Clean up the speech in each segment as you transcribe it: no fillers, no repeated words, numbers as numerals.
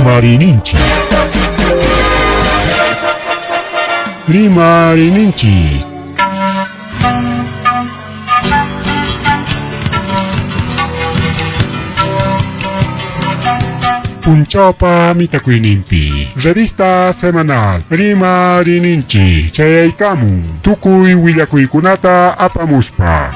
Rimarininchik. Rimarininchik. Punchawpa mitakuyninpi revista semanal Rimarininchik chayaykamun tukuy willakuykunata apamuspa.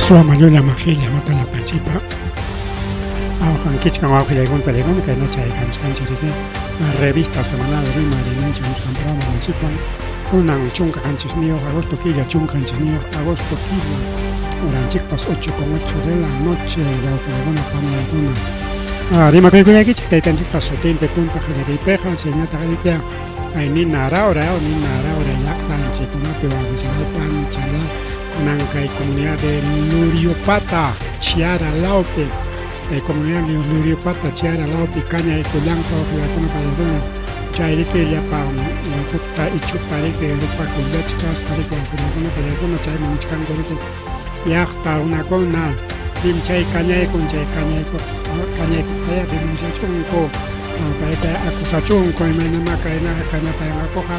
Suwa mañulla majilla matalla panchipa awqan kichkan wawqillaykuna pallaykuna kayna chaykamusqanchik revista semanal Rima Rimincha nisqan programa ninchikwan kunan 17 agosto killa 17 agosto killa horanchikpas 8 con 8 de la noche wawqillaykuna panillaykuna rimakuykullaykichik taytanchikpa sutinpi punta qallariypiqa chaynataq riki ay nina araura nina araura llaqtanchikkunapi wawqichalay panichalay kunan kay comunidad de Luriopata Chiara lawpi kay comunidad de Luriopata Chiara lawpi kañaykullanqa wawqillaykuna pallaykuna chay riki llapa uquta ichuta riki rupakullachkasqa riki wawqillaykuna pallaykuna chaymi nichkanku riki llaqta runakuna pim chay kañaykun chay kañaykuq kañaykuqtaya denunciachunku payta acusachunku imaynamá kaynaqa kañapayanqakuqa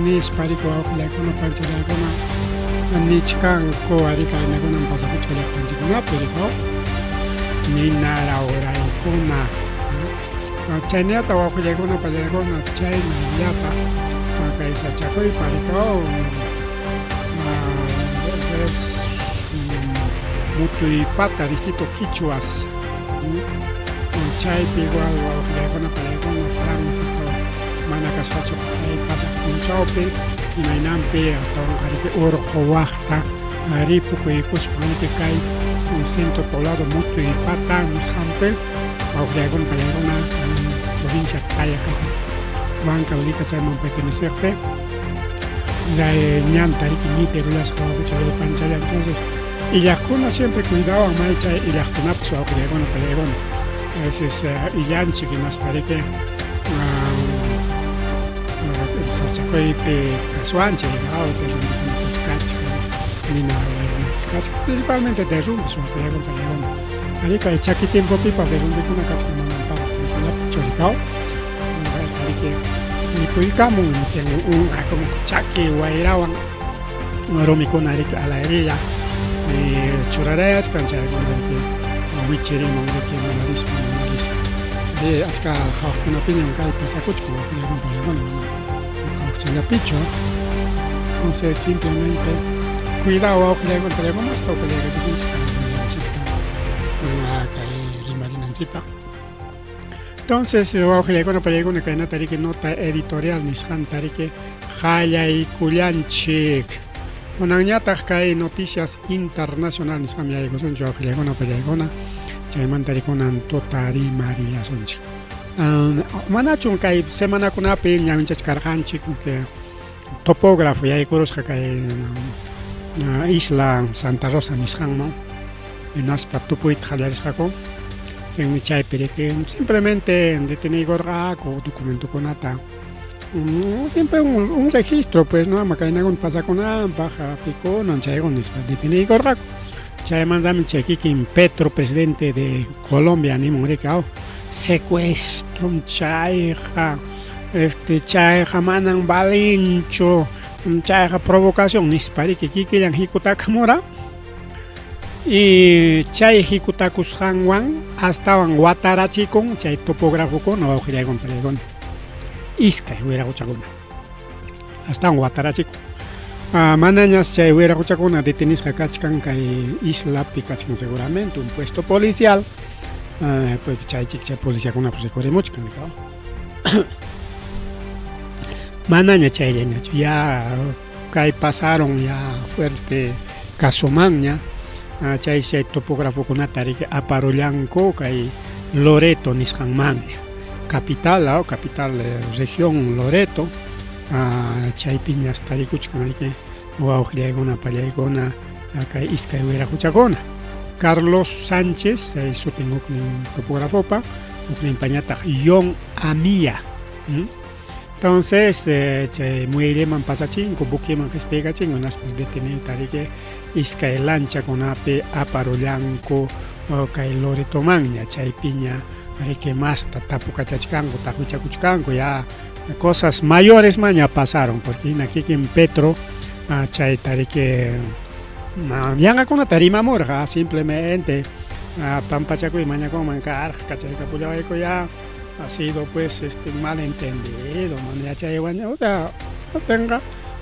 nispa riki wawqillaykuna panchallaykuna nichkanku ari kaynakunam pasakuchka llaqtanchikkunapi riki nina rawraykuna chaynallata wawqillaykuna pallaykuna chaynallata kay sachakuypa riki Mutuypata distrito Quichuas chaypi igual wawqillaykuna pallaykuna tránsito mana kasqachu kay pasaq punchawpi imaynanpi astawanqa riki urqu waqta ripukuykuspa riki kay centro poblado Mutuypata nisqanpi wawqillaykuna pallaykuna provincia Tayacaja Huancavelica chayman perteneceqpi ñanta riki ñite rurasqa wawqichalay panchalla entonces illaqkuna siempre cuidawan may chay illaqkunapas wawqillaykuna pallaykuna a veces illanchik hinaspa riki sachakuypi kasuanchik derrumbekunapas kachkan nina waykunapas kachkan principalmente derrumbes wawqillaykuna pallaykuna ari kay chaki tiempopipas derrumbekuna kachkan manam para tiempollapichu rikaw riki nipuykamun como chaki wayrawan rumikuna riki alayrilla churarayachkan chaykuna riki wichirimun riki munarispa munarispa ri achka hawaqkunapiñam kay pasakuchkan wawqillaykuna pallaykuna mana qhawaqchallapichu entonces simplemente cuidado wawqillaykuna pallaykuna hasta upallaykachisunchik kay rimarinanchikpaq. Entonces wawqillaykuna pallaykuna kaynata riki nota editorial nisqanta riki qallaykullanchik. Kunanñataq kay noticias internacional nisqanmi yaykusunchik wawqillaykuna pallaykuna chaymanta rikunan tuta rimarillasunchik. Manachun kay semanakunapi ñawinchachkarqanchik topógrafo yaykurusqa kay isla Santa Rosa nisqanman hinaspa tupuyta qallarisqaku tenmi chaypi riki simplemente deteniykurqaku documentokunata siempre un, un registro pues no ama kaynakuna pasakunanpaq apikunan chaykuna nispa deteniykurqaku chaymantami chay kikin Petro presidente de Colombia nimun riki aw secuestrom chayqa este chayqa manan valinchu chayqa provocación nispa riki kikillan hikutakamura y chay hikutakusqanwan astawan watarachikun chay topografokuna wawqillaykuna pallaykuna iskay wiraquchakuna astawan watarachikun manañas chay wiraquchakuna detenisqa kachkan kay islapi kachkan seguramente un puesto policial pues chay chik chay policiakunapas rikurimuchkan. Manaña chayllañachu, ya kay pasaron ya fuerte casomanña, chay chay topografokunata riki aparullanku kay Loreto nisqanmanña, capital, capital región Loreto, chaypiñas tarikuchkan riki wawqillaykuna pallaykuna kay iskay wiraquchakuna. Carlos Sánchez, sutin huknin topografopa, hukninpañataq Yon Amia. Entonces, chay muelleman pasachinku, buqueman qhispiykachinku, hinaspas detenidota riki iskay lanchakunapi aparullanku kay Loretomanña, chaypiña riki masta tapukachachkanku, taqwichakuchkanku, ya cosas mayores maña pasaron, porque hina kikin Petro chayta riki yanqakunata rimamurqa, simplemente pampachakuy mañakunman karqa, kachaykapullawayku ya ha sido pues este malentendido, mana yachaywan, o sea, tenga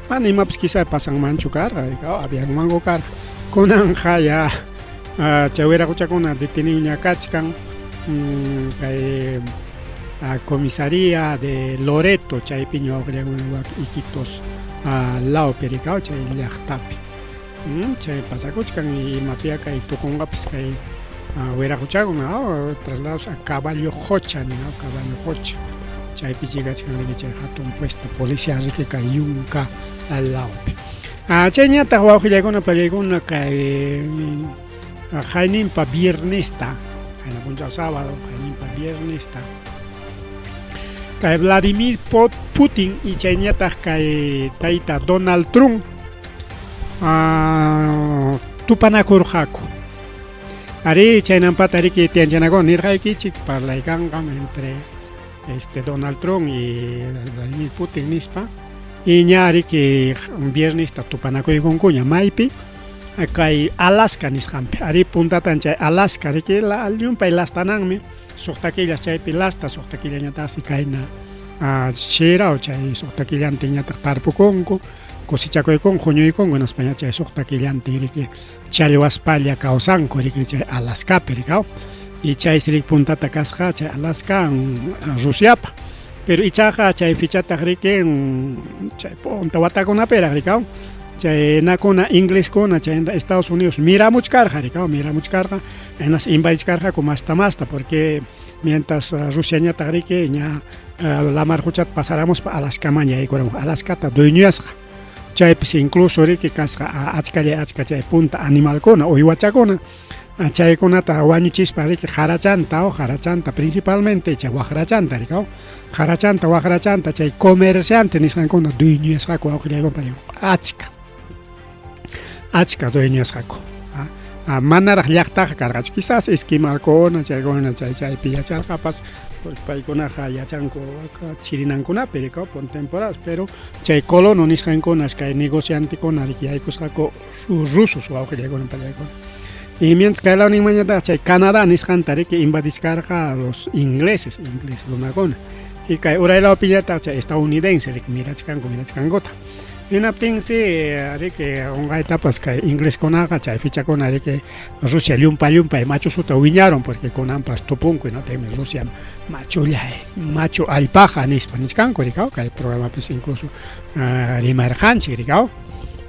mana imapas quizá pasanmanchu karqa, avianmanku karqa. Kunanqa ya chay wiraquchakuna detenidoña kachkan kay comisaría de Loreto, chaypiña wawqillakuna wak Iquitos lawpi rikaw chay llaqtapi. Chay pasakuchkan imapiya kay tukunqapas kay wiraquchakuna trasladados a Caballo Qocha nin, Caballo Qocha. Chaypi chikachkan riki chay hatun puesto policial riki kay Yunka lawpi. Chayñataq wawqillaykuna pallaykuna kay hayninpa viernesta, qayna punchaw sábado, hayninpa viernesta, kay Vladimir Putin y chayñataq kay tayta Donald Trump tupanakurqaku. Ari chaynampata riki tiyanchanakuna nirqaykichik parlaykanqam entre este Donald Trump y Vladimir Putin nispa, y ña riki viernesta tupanakuykunkuña maypi kay Alaska nisqanpi. Ari puntatan chay Alaska riki llumpay lastananmi, suqta killas chaypi lasta, suqta killañataqsi kayna chiraw chay suqta killantinñataq tarpukunku, cosechakuykunku, huñuykunku, hinaspa chay suqta killantin riki challwaspalla kawsanku riki chay Alaskapi rikaw. Y chaysi riki puntata kasqa chay Alaska Rusiapa. Pero ichaqa chay fichataq riki chay punta watakunapiraq rikaw, chay nakuna ingleskuna chay Estados Unidos miramuchkarqa rikaw, miramuchkarqa, hinas invadichkarqaku masta masta, porque mientras Rusiañataq riki ña lamar quchata pasaramuspa Alaskaman yaykuramuq, Alaskata dueñoyasqa. Chaypis incluso riki kasqa achkalla achka chay punta animalkuna, uywachakuna, chaykunata wañuchispa riki jarachanta, jarachanta principalmente chay waqrachanta rikaw, jarachanta waqrachanta chay comerciante nisqankuna dueñoyasqaku wawqillaykuna achka achka dueñoyasqaku. Manaraq llaqtaqa karqachu, quizás esquimalkuna chaykuna chay chaypi yacharqapas, porque paykunaqa yachanku chirinankunapi rikaw por temporadas, pero chay colono nisqankuna kay negociantekuna riki yaykusqaku rusos wawqillaykuna pallaykuna. Y mientras kay lawninmanñataq chay Canadá nisqanta riki invadishkarqa los ingleses, ingleses runakuna. Y kay uray lawpiñataq chay estadounidense riki mirachkanku mirachkankuta. Hinaptinsi riki unqaytapas kay ingleskunaqa chay fichakuna riki Rusia llumpa llumpay machusuta wiñarun, porque kunanpas tupunku hinaptinmi Rusia machulla machu allpaqa nispa nichkanku rikaw, kay programapis incluso rimarqanchik rikaw.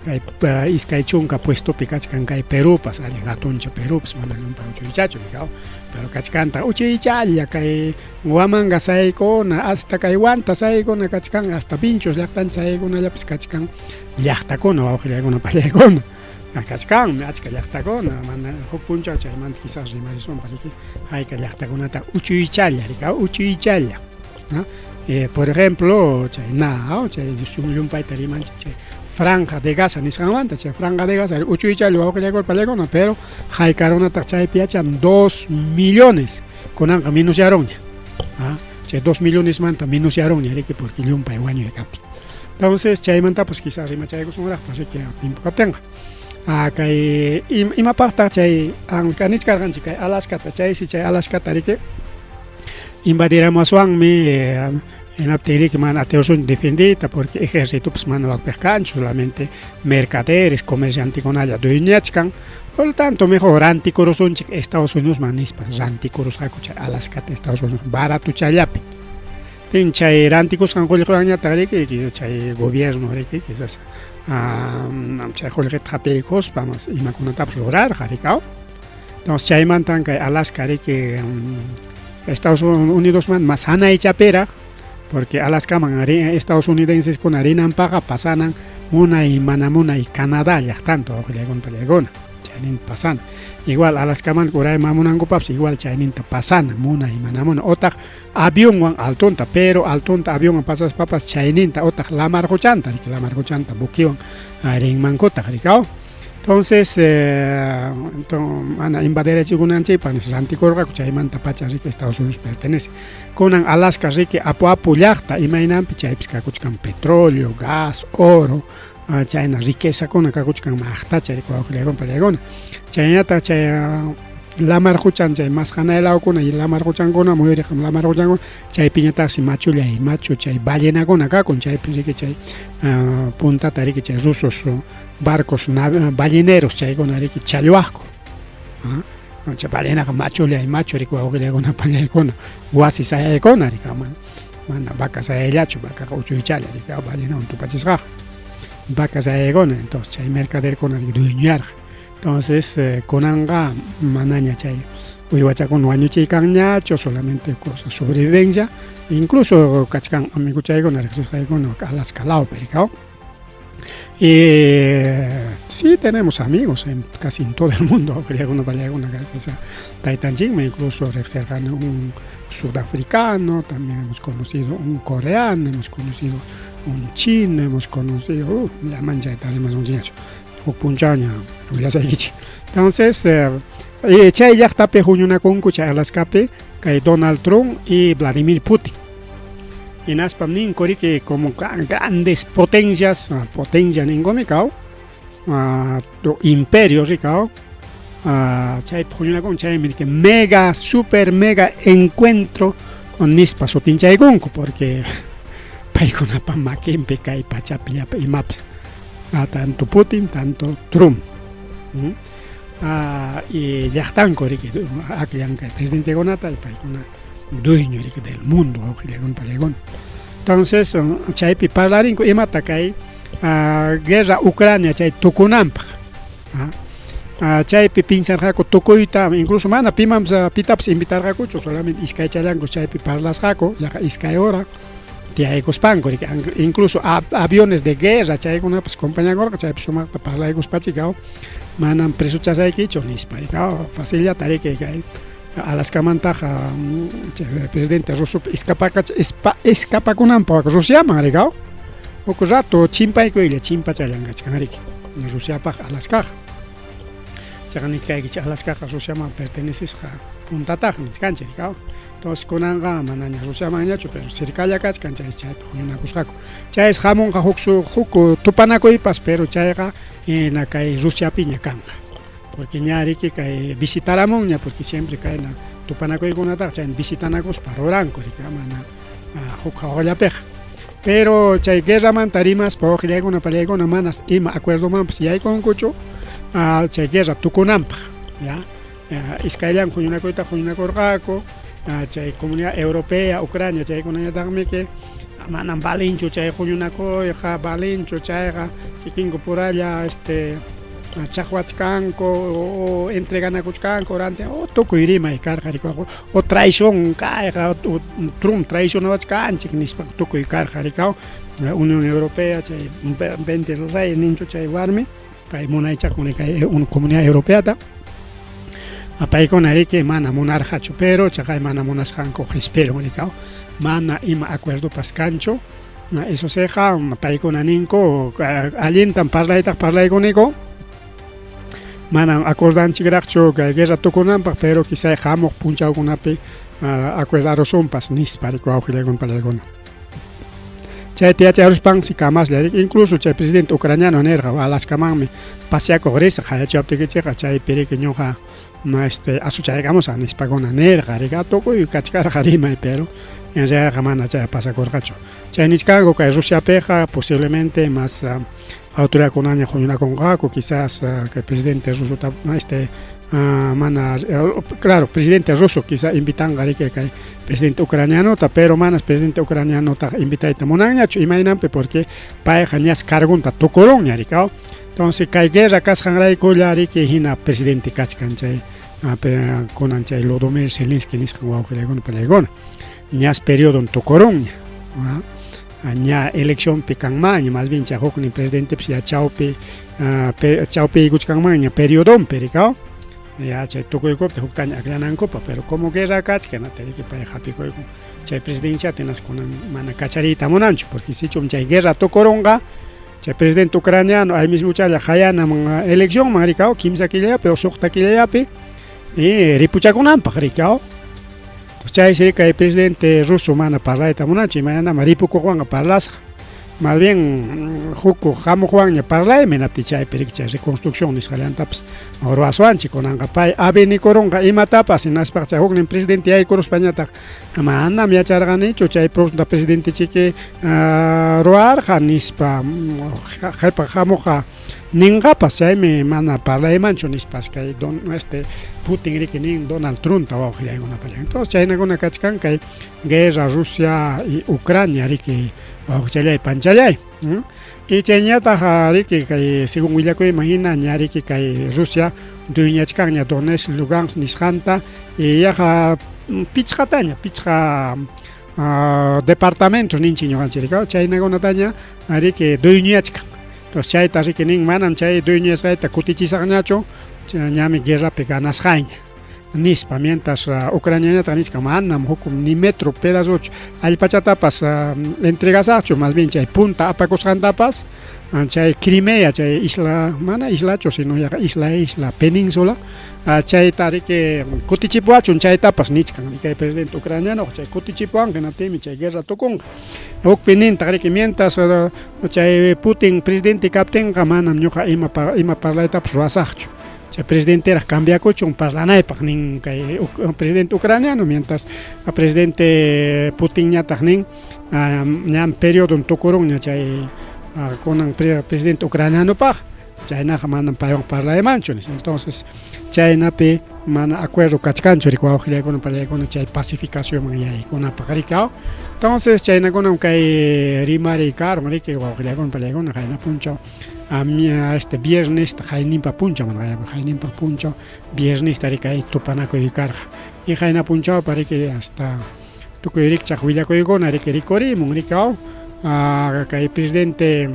Kay 20 puestopi kachkan kay Perúpas, allin hatuncha Perúpas, mana llumpay uchuychachu rikaw, pero kachkantaq uchuychalla kay Huamanga saykuna, hasta kay Huanta saykuna kachkan, hasta Vinchos llaqtanchik saykunallapas kachkan llaqtakuna wawqillaykuna pallaykuna. Kachkanmi achka llaqtakuna, mana huk punchaw chaymanta quizás rimarisunpas riki, hayka llaqtakunata uchuychalla rikaw, uchuychalla. Por ejemplo, chay na, chay llumpayta rimanchik chay Franja de Gaza nisqanmanta, chay Franja de Gaza uchuychalla wawqillaykuna pallaykuna, pero hayka runataq chaypi yachan 2 millones, kunanqa minusyarunña. Chay 2 millonesmanta minusyarunña riki, porque llumpay wañuy kaptin. Entonces chaymantapas quizás rimachaykusunraqpas riki tiempo kaptinqa. Kay imapaqtaq chay nichkarqanchik kay Alaskata, chaysi chay Alaskata riki invadiramuaswanmi, hinaptin riki mana atirusunchu defendiyta, porque ejércitopas mana wakpiq kanchu, solamente mercaderes, comerciantekunalla dueñachkan. Por lo tanto, mejor rantikurusunchik Estados Unidosman nispa rantikurusqaku chay Alaskata Estados Unidos baratuchallapi. Tin chay rantikusqan qullqiwanñataq riki quizás chay gobierno riki quizás chay qullqita hapiykuspa mas imakunatapas rurarqa riki aw. Entonces chaymantan kay Alaska riki Estados Unidosman mas hanaychapiraq porque Alaskaman Estados Unidenseskuna rinanpaqqa pasanan munay mana munay Canadá llaqtanta wawqillaykuna pallaykuna chayninta pasana. Igual Alaskaman urayman hamunankupaqpas igual chayninta pasana munay mana munay otaq avionwan altonta, pero altonta avionwan pasaspapas chayninta otaq lamar qochanta, riki lamar qochanta buquewan rinmankutaq riki aw. Entonces, eh, mana invaderachikunanchikpaq nispa rantikurqaku chaymanta pacha riki Estados Unidos pertenece. Kunan Alaska riki apu apu llaqta imaynanpi chaypis kakuchkan petróleo, gas, oro, chayna riquezakuna kakuchkan maqtacha riki wawqillaykuna pallaykuna. Chaynataq chay lamar quchan chay mas hanay lawkuna y lamar quchankuna muyuriqam lamar quchankuna chaypiñataqsi machullay machu chay ballenakuna kakun chaypi riki chay puntata riki chay rusos barcos balleneros chaykuna riki challwaqku chay ballenaqa machullay machu riki wawqillaykuna pallaykuna wasi sayaykuna riki mana vaca sayayllachu vacaqa uchuychalla riki ballenawan tupachisqaqa vaca sayaykuna entonces chay mercaderkuna riki dueñoyarqa. Entonces eh, kunanqa manaña chay uywachakuna wañuchiykanñachu, solamente cosa sobrevivencia, incluso kachkan amiguchaykuna riqsisqaykuna Alaska lawpi rikaw. Y sí tenemos amigos en casi en todo el mundo, alguna alguna gracias a taytanchikman, incluso riqsirqani un sudafricano, también hemos conocido un coreano, hemos conocido un chino, hemos conocido, ya mancha rimasunchikñachu. Huk punchawña willasaykichik. Entonces, eh, chay llaqtapi huñunakunku chay Alaskapi kay Donald Trump y Vladimir Putin. Hinaspam ninku riki como grandes potencias, ah, potencia ninkumi kaw, ah, imperio rikaw, ah, chaypi huñunakun chaymi riki mega, super mega encuentro nispa sutinchaykunku porque paykunapa makinpi kay pachapi llapa imapas. Tanto Putin, tanto Trump. Y llaqtanku riki akllan kay presidentekunata y paykuna dueño riki del mundo wawqillaykuna pallaykuna. Entonces chaypi parlarinku imata kay guerra Ucrania chay tukunanpaq. Chaypi pinsarqaku tukuyta incluso mana pimanpas pitapas invitarqakuchu solamente iskaychallanku chaypi parlasqaku yaqa iskay hora. Tiyaykuspanku riki incluso aviones de guerra chaykunapas compañakurqa chaypi sumaqta parlaykuspachik manam presochasaykichu nispa riki facillata riki kay Alaskamantaqa chay presidente rusopa escapakunanpaq Rusiaman riki huk rato chimpaykuylla chimpachallan kachkan riki Rusiapaq Alaskaqa. Chaqa nichkaykichik Alaskaqa Rusiaman pertenecesqa puntataq nichkanchik riki. Entonces kunanqa manaña Rusiamanñachu, pero cercalla kachkan chay chaypi huñunakusqaku. Chaysi hamunqa huk huk tupanakuypas, pero chayqa hina kay Rusiapiña kanqa. Porque ña riki kay visitaramunña, porque siempre kayna tupanakuykunataqa chayna visitanakuspa ruranku riki mana huk hawallapiqa. Pero chay guerramanta rimaspa wawqillaykuna pallaykuna manas ima acuerdomanpas yaykunkuchu chay guerra tukunanpaq, ya. Iskayllan huñunakuyta huñunakurqaku chay Comunidad Europea, Ucrania chaykunañataqmi que manam valinchu chay huñunakuyqa, valinchu chayqa kikinku puralla este chaqwachkanku o entreganakuchkanku ranti o tukuy rimay karqa riki o traición kayqa Trump traicionawachkanchik nispa tukuy karqa riki Unión Europea chay 20 reyes ninchu chay warmi Kay munaychakuni kay Comunidad Europeata paykuna riki mana munarqachu, pero chaqay mana munasqanku qispirun rikaw, mana ima acuerdopas kanchu. Eso siqa paykuna ninku allintam parlaytaq parlaykuniku, manam acordanchikraqchu kay guerra tukunanpaq, pero quizá hamuq punchawkunapi acordarusunpas nispa riki wawqillaykuna palaykuna. Chayta yacharuspansi kamaslla riki, incluso chay presidente ucraniano nirqa Alaskamanmi paseakuq risaq qayachiwaptikichikqa chaypi riki ñuqa este asuchaykamusaq nispakuna nirqa riki, tukuy kachkarqa rimay, pero en realidadqa mana chay pasakurqachu. Chay nichkanku kay Rusiapiqa posiblemente más autoridadkunaña huñunakunqaku, quizás kay presidente rusota este Mana, claro, presidente ruso quizá invitanqa riki kay presidente ucranianota, pero manas presidente ucranianotaqa invitayta munanñachu, imaynanpi, porque payqa ñas cargunta tukurunña riki. Entonces kay guerra kasqanraykulla riki hina presidente kachkan chay kunan chay Volodymyr Zelensky nisqan wawqillaykuna panaykuna, ñas periodon tukurunña, ña eleccionpi kanmanña, más bien chay huknin presidentepis ya chawpi chawpiykuchkanmanña periodonpi riki, ya chay tukuykuptin huktaña akllanankupaq, pero como guerra kachkan riki pay hapikuykun chay presidenciata, hinas kunan mana kachariyta munanchu, porque sichum chay guerra tukurunqa, chay presidente ucraniano ahí mismochalla qayanaman eleccionman riki, 3 killallapi o 6 killallapi y ripuchakunanpaq riki. Chaysi kay presidente ruso mana parlayta munanchu, imaynama ripukuqwanqa parlasaq, más bien huk hamuqwanña parlaymi napti chaypi riki chay reconstrucción nisqallantapas ruwaswanchik, kunanqa pay avinikurunqa imatapas, hinaspaqa chay huknin presidente yaykuruspañataq manam yacharqanichu chay presidente chiki ruwarqa nispa qhipa hamuqqa ninqapas, chaymi mana parlaymanchu nispas kay don este Putin riki nin Donald Trumpta wawqillaykunapalla. Entonces chaynakuna kachkan kay guerra Rusia y Ucrania riki, wawqichallay panchallay. Y chayñataq riki kay según willakuyman hina ña riki kay Rusia dueñachkanña Donetsk, Lugansk nisqanta y yaqa pichqataña, pichqa departamentos ninchik ñuqanchik riki, chaynakunataña riki dueñachkan. Entonces chayta riki nin manam chay dueñasqayta kutichisaqñachu, ñami guerrapi ganasqayña nispa, mientras Ucraniañataq nichkan manam huk ni metro pedazochu allpachatapas entregasaqchu, más bien chay punta apakusqantapas chay Crimea, chay isla, mana islachu sino yaqa isla isla península, chayta riki kutichipuwachun chaytapas nichkan kay presidente ucraniano, chay kutichipuwanqa hinaptinmi chay guerra tukunqa. Hukpi nintaq riki mientras chay Putin presidente kaptinqa manam ñuqa ima ima parlaytapas ruwasaqchu, chay presidenteraq cambiakuchun parlanaypaq nin kay presidente ucraniano, mientras presidente Putinñataq nin ñam periodon tukurunña chay kunan presidente ucranianopaq, chaynaqa manam paywan parlaymanchu nispa. Entonces chaynapi mana acuerdo kachkanchu riki wawqillaykuna panallaykuna chay pacificacionman yaykunapaq riki. Entonces chaynakunam kay rimariy karun riki wawqillaykuna panallaykuna qayna punchaw, este viernesta qayninpa punchaw, mana qayninpa punchaw viernesta riki kay tupanakuy karqa, y qayna punchawpa riki hasta tukuy rikchaq willakuykuna riki rikurimun riki, kay presidente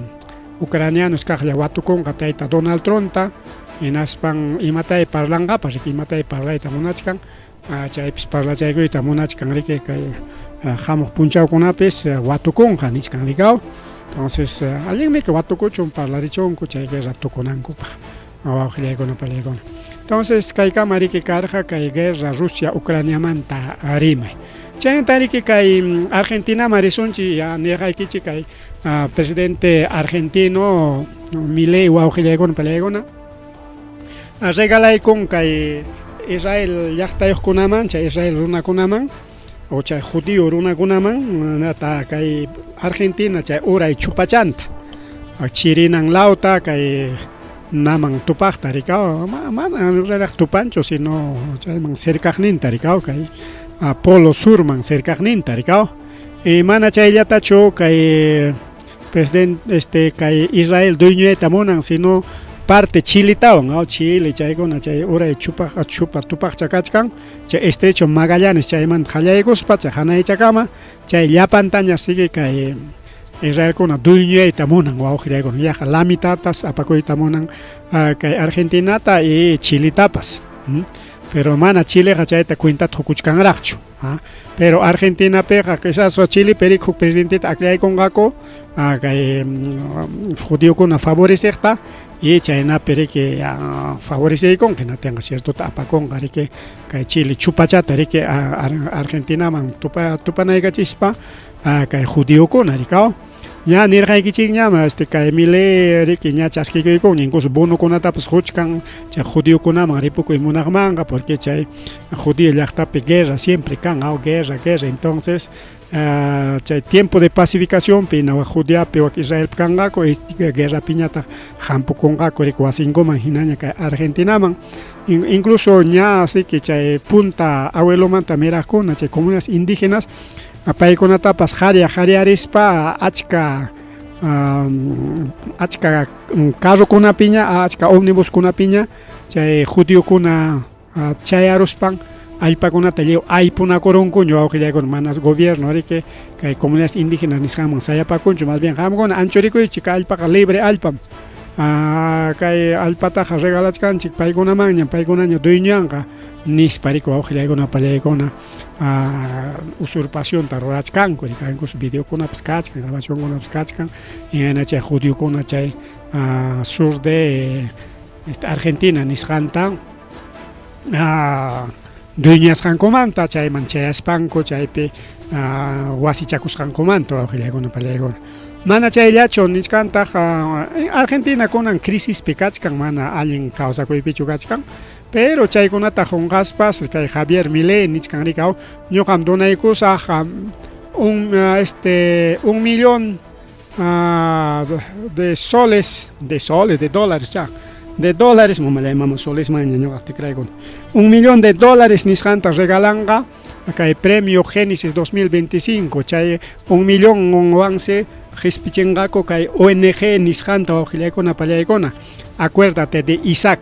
ucranianos kaqlla watukunqa tayta Donald Trumpta, hinaspan imatay parlanqapas riki, imatay parlayta munachkan, chaypis parlachaykuyta munachkan riki kay hamuq punchawkunapis watukunqa nichkan riki. Entonces allinmi watukuchun parlarichunku chay guerra tukunankupaq, wawqillaykuna panallaykuna. Entonces kaykama riki karqa kay guerra Rusia Ucraniamanta rimay. Chaymanta riki kay Argentinaman risunchik, ya nirqaykichik kay presidente argentino Milei wawqillaykuna panallaykuna regalaykun kay Israel llaqtayuqkunaman, chay Israel runakunaman o chay judío runakunaman nata kay Argentina chay uray chupachanta chirinan lawta kay naman tupaqta riki, mana ruraq tupanchu sino chayman cercaqninta riki, kay polo surman cercaqninta riki. Y mana chayllatachu kay presidente este kay Israel dueñoyta munan, sino parte Chiletawan, Chile chaykuna chay uray chupaq chupa tupaqcha kachkan chay estrecho Magallanes chaymanta qallaykuspa chay hanaychakama chay llapantaña sigue kay Israelkuna dueñoyta munan wawqillaykuna, yaqa la mitatas apakuyta munan kay Argentinata y Chiletapas, pero mana Chileqa chayta cuentata qukuchkanraqchu. Pero Argentinapiqa quizás Chilepi riki huk presidenteta akllaykunqaku kay judiokuna favoreceqta y chaynapi riki favoreceykunqa, hinaptinqa ciertota apakunqa riki kay Chile chupachata riki Argentinaman tupanaykachispa kay judiokuna riki. Ña nirqaykichikñam este kay Milei riki ña chaskikuykun incluso bonokunatapas quchkan chay judiokunaman ripukuy munaqmanqa porque chay judío llaqtapi guerra siempre kan aw guerra guerra entonces chay tiempo de pacificacionpi hina wak Judeapi wak Israelpi kanqaku guerrapiñataq hampukunqaku riki wasinkuman hinaña kay Argentinaman incluso ña así que chay punta abuelomanta miraqkuna chay comunidades indígenas paykunatapas qharya qharyarispa achka achka carrokunapiña achka omnibuskunapiña chay judiokuna chayaruspan allpakunata lliw aypunakurunkuña wawqillaykuna manas gobierno riki kay comunidades indígenas nisqanman sayapakunchu más bien qamkuna anchurikuychik kay allpaqa libre allpam kay allpataqa regalachkanchik paykunamanña paykunaña dueñoyanqa nispa riki wawqillaykuna pallaykuna usurpacionta rurachkanku riki incluso videokunapas kachkan grabacionkunapas kachkan imayna chay judiokuna chay sur de este Argentina nisqanta dueñasqankumanta chayman chayaspanku chaypi wasichakusqankumanta wawqillaykuna pallaykuna mana chayllachu nichkantaq Argentina kunan crisispi kachkan mana allin kawsakuypichu kachkan pero chaykunata qunqaspas kay Javier Milei nichkan rikaw ñuqam donaykusaq un este un millón de soles de soles de dólares ya de dólares mamallay mama solesmanña ñuqaq tikraykuni un millón de dólares nisqanta regalanqa kay premio Génesis 2025 chay un millón wansi qispichinqaku kay ONG nisqanta wawqillaykuna pallaykuna acuérdate de Isaac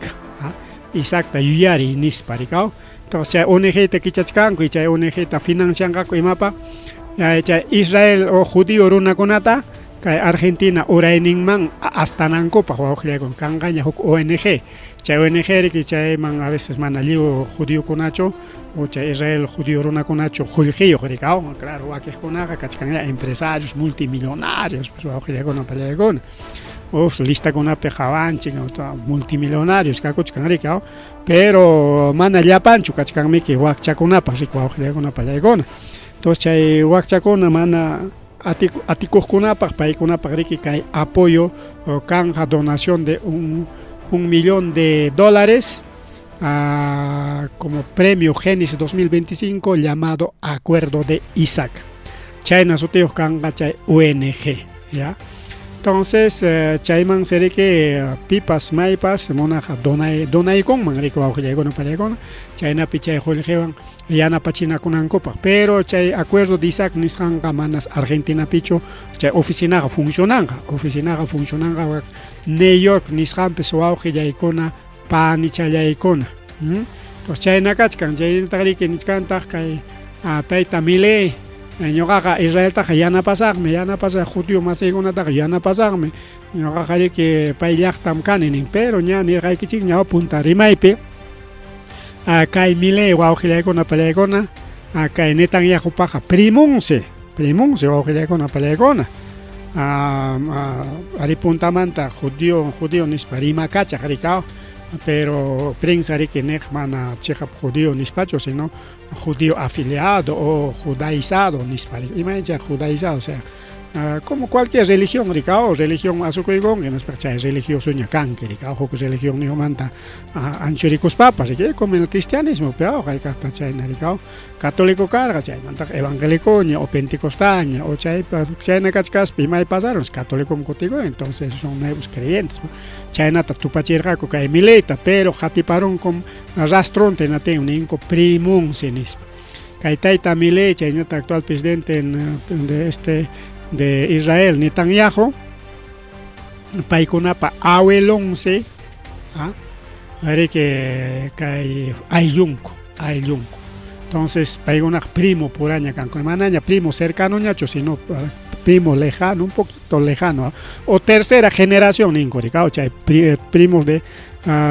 Isaacta yuyariy nispa rikaw entonces chay ONG ta kichachkanku y chay ONG ta financianqaku imapa chay Israel o judío runakunata kay Argentina urayninman astanankupaq wawqillaykuna kanqaña huk ONG chay ONG riki chayman a veces mana lliw judiokunachu o chay Israel judío runakunachu qullqiyuq rikaw claro wakiqkunaqa kachkanlla empresarios multimillonarios pues wawqillaykuna pallaykuna uf listakunapi qawanchik multimillonarios kakuchkan riki pero mana llapanchu kachkanmiki wakchakunapaq riki wawqillaykuna pallaykuna entonces chay wakchakuna mana atikuqkunapaq paykunapaq riki kay apoyo kanqa donación de un millón de dólares como premio Génesis 2025 llamado Acuerdo de Isaac chayna sutiyuq kanqa chay ONG ya entonces chayman riki pipas maypas munaqa donaykunman riki wawqillaykuna pallaykuna chaynapi chay qullqiwan yanapachinakunankupaq pero chay Acuerdo de Isaac nisqanqa manas Argentinapichu chay oficinaqa funcionanqa oficinaqa funcionanqa New York nisqanpis wawqillaykuna panichallaykuna entonces chayna kachkan chaynataq riki nichkantaq kay tayta Milei ñuqaqa Israeltaqa yanapasaqmi yanapasaq judío masiykunataqa yanapasaqmi ñuqaqa riki pay llaqtam kani nin pero ña nirqaykichik ña punta rimaypi kay Milei wawqillaykuna pallaykuna kay Netanyahupaqa primonsi primonsi wawqillaykuna pallaykuna ari puntamanta judío judío nispa rimakachaq rikaw pero prensa riki niq mana chiqap judío nispachu sino judío afiliado o judaizado nispa imayna judaizado o sea como cualquier religión rikaw religión asukuykunki hinaspa chay religiosoña kanki rikaw huk religionniyuqmanta anchurikuspapas riki como en el cristianismo pero hayk'aqta chayna rikaw católico karqa chaymantaqa evangélicoña o pentecostaña o chaypas chayna kachkaspa imay pasaron católicoman kutikun entonces son nuevos creyentes chaynata tupachirqaku kay Mileita pero qatiparunkum rastronta hinatin ninku primonsi nispa kay tayta Milei chaynata actual presidente de este de Israel Netanyahu paykunapa abuelonsi riki kay ayllunku ayllunku entonces paykunaqa primo puraña kanku manaña primo cercanoñachu sino primo lejano un poquito lejano o tercera generación ninku rikaw chay primos de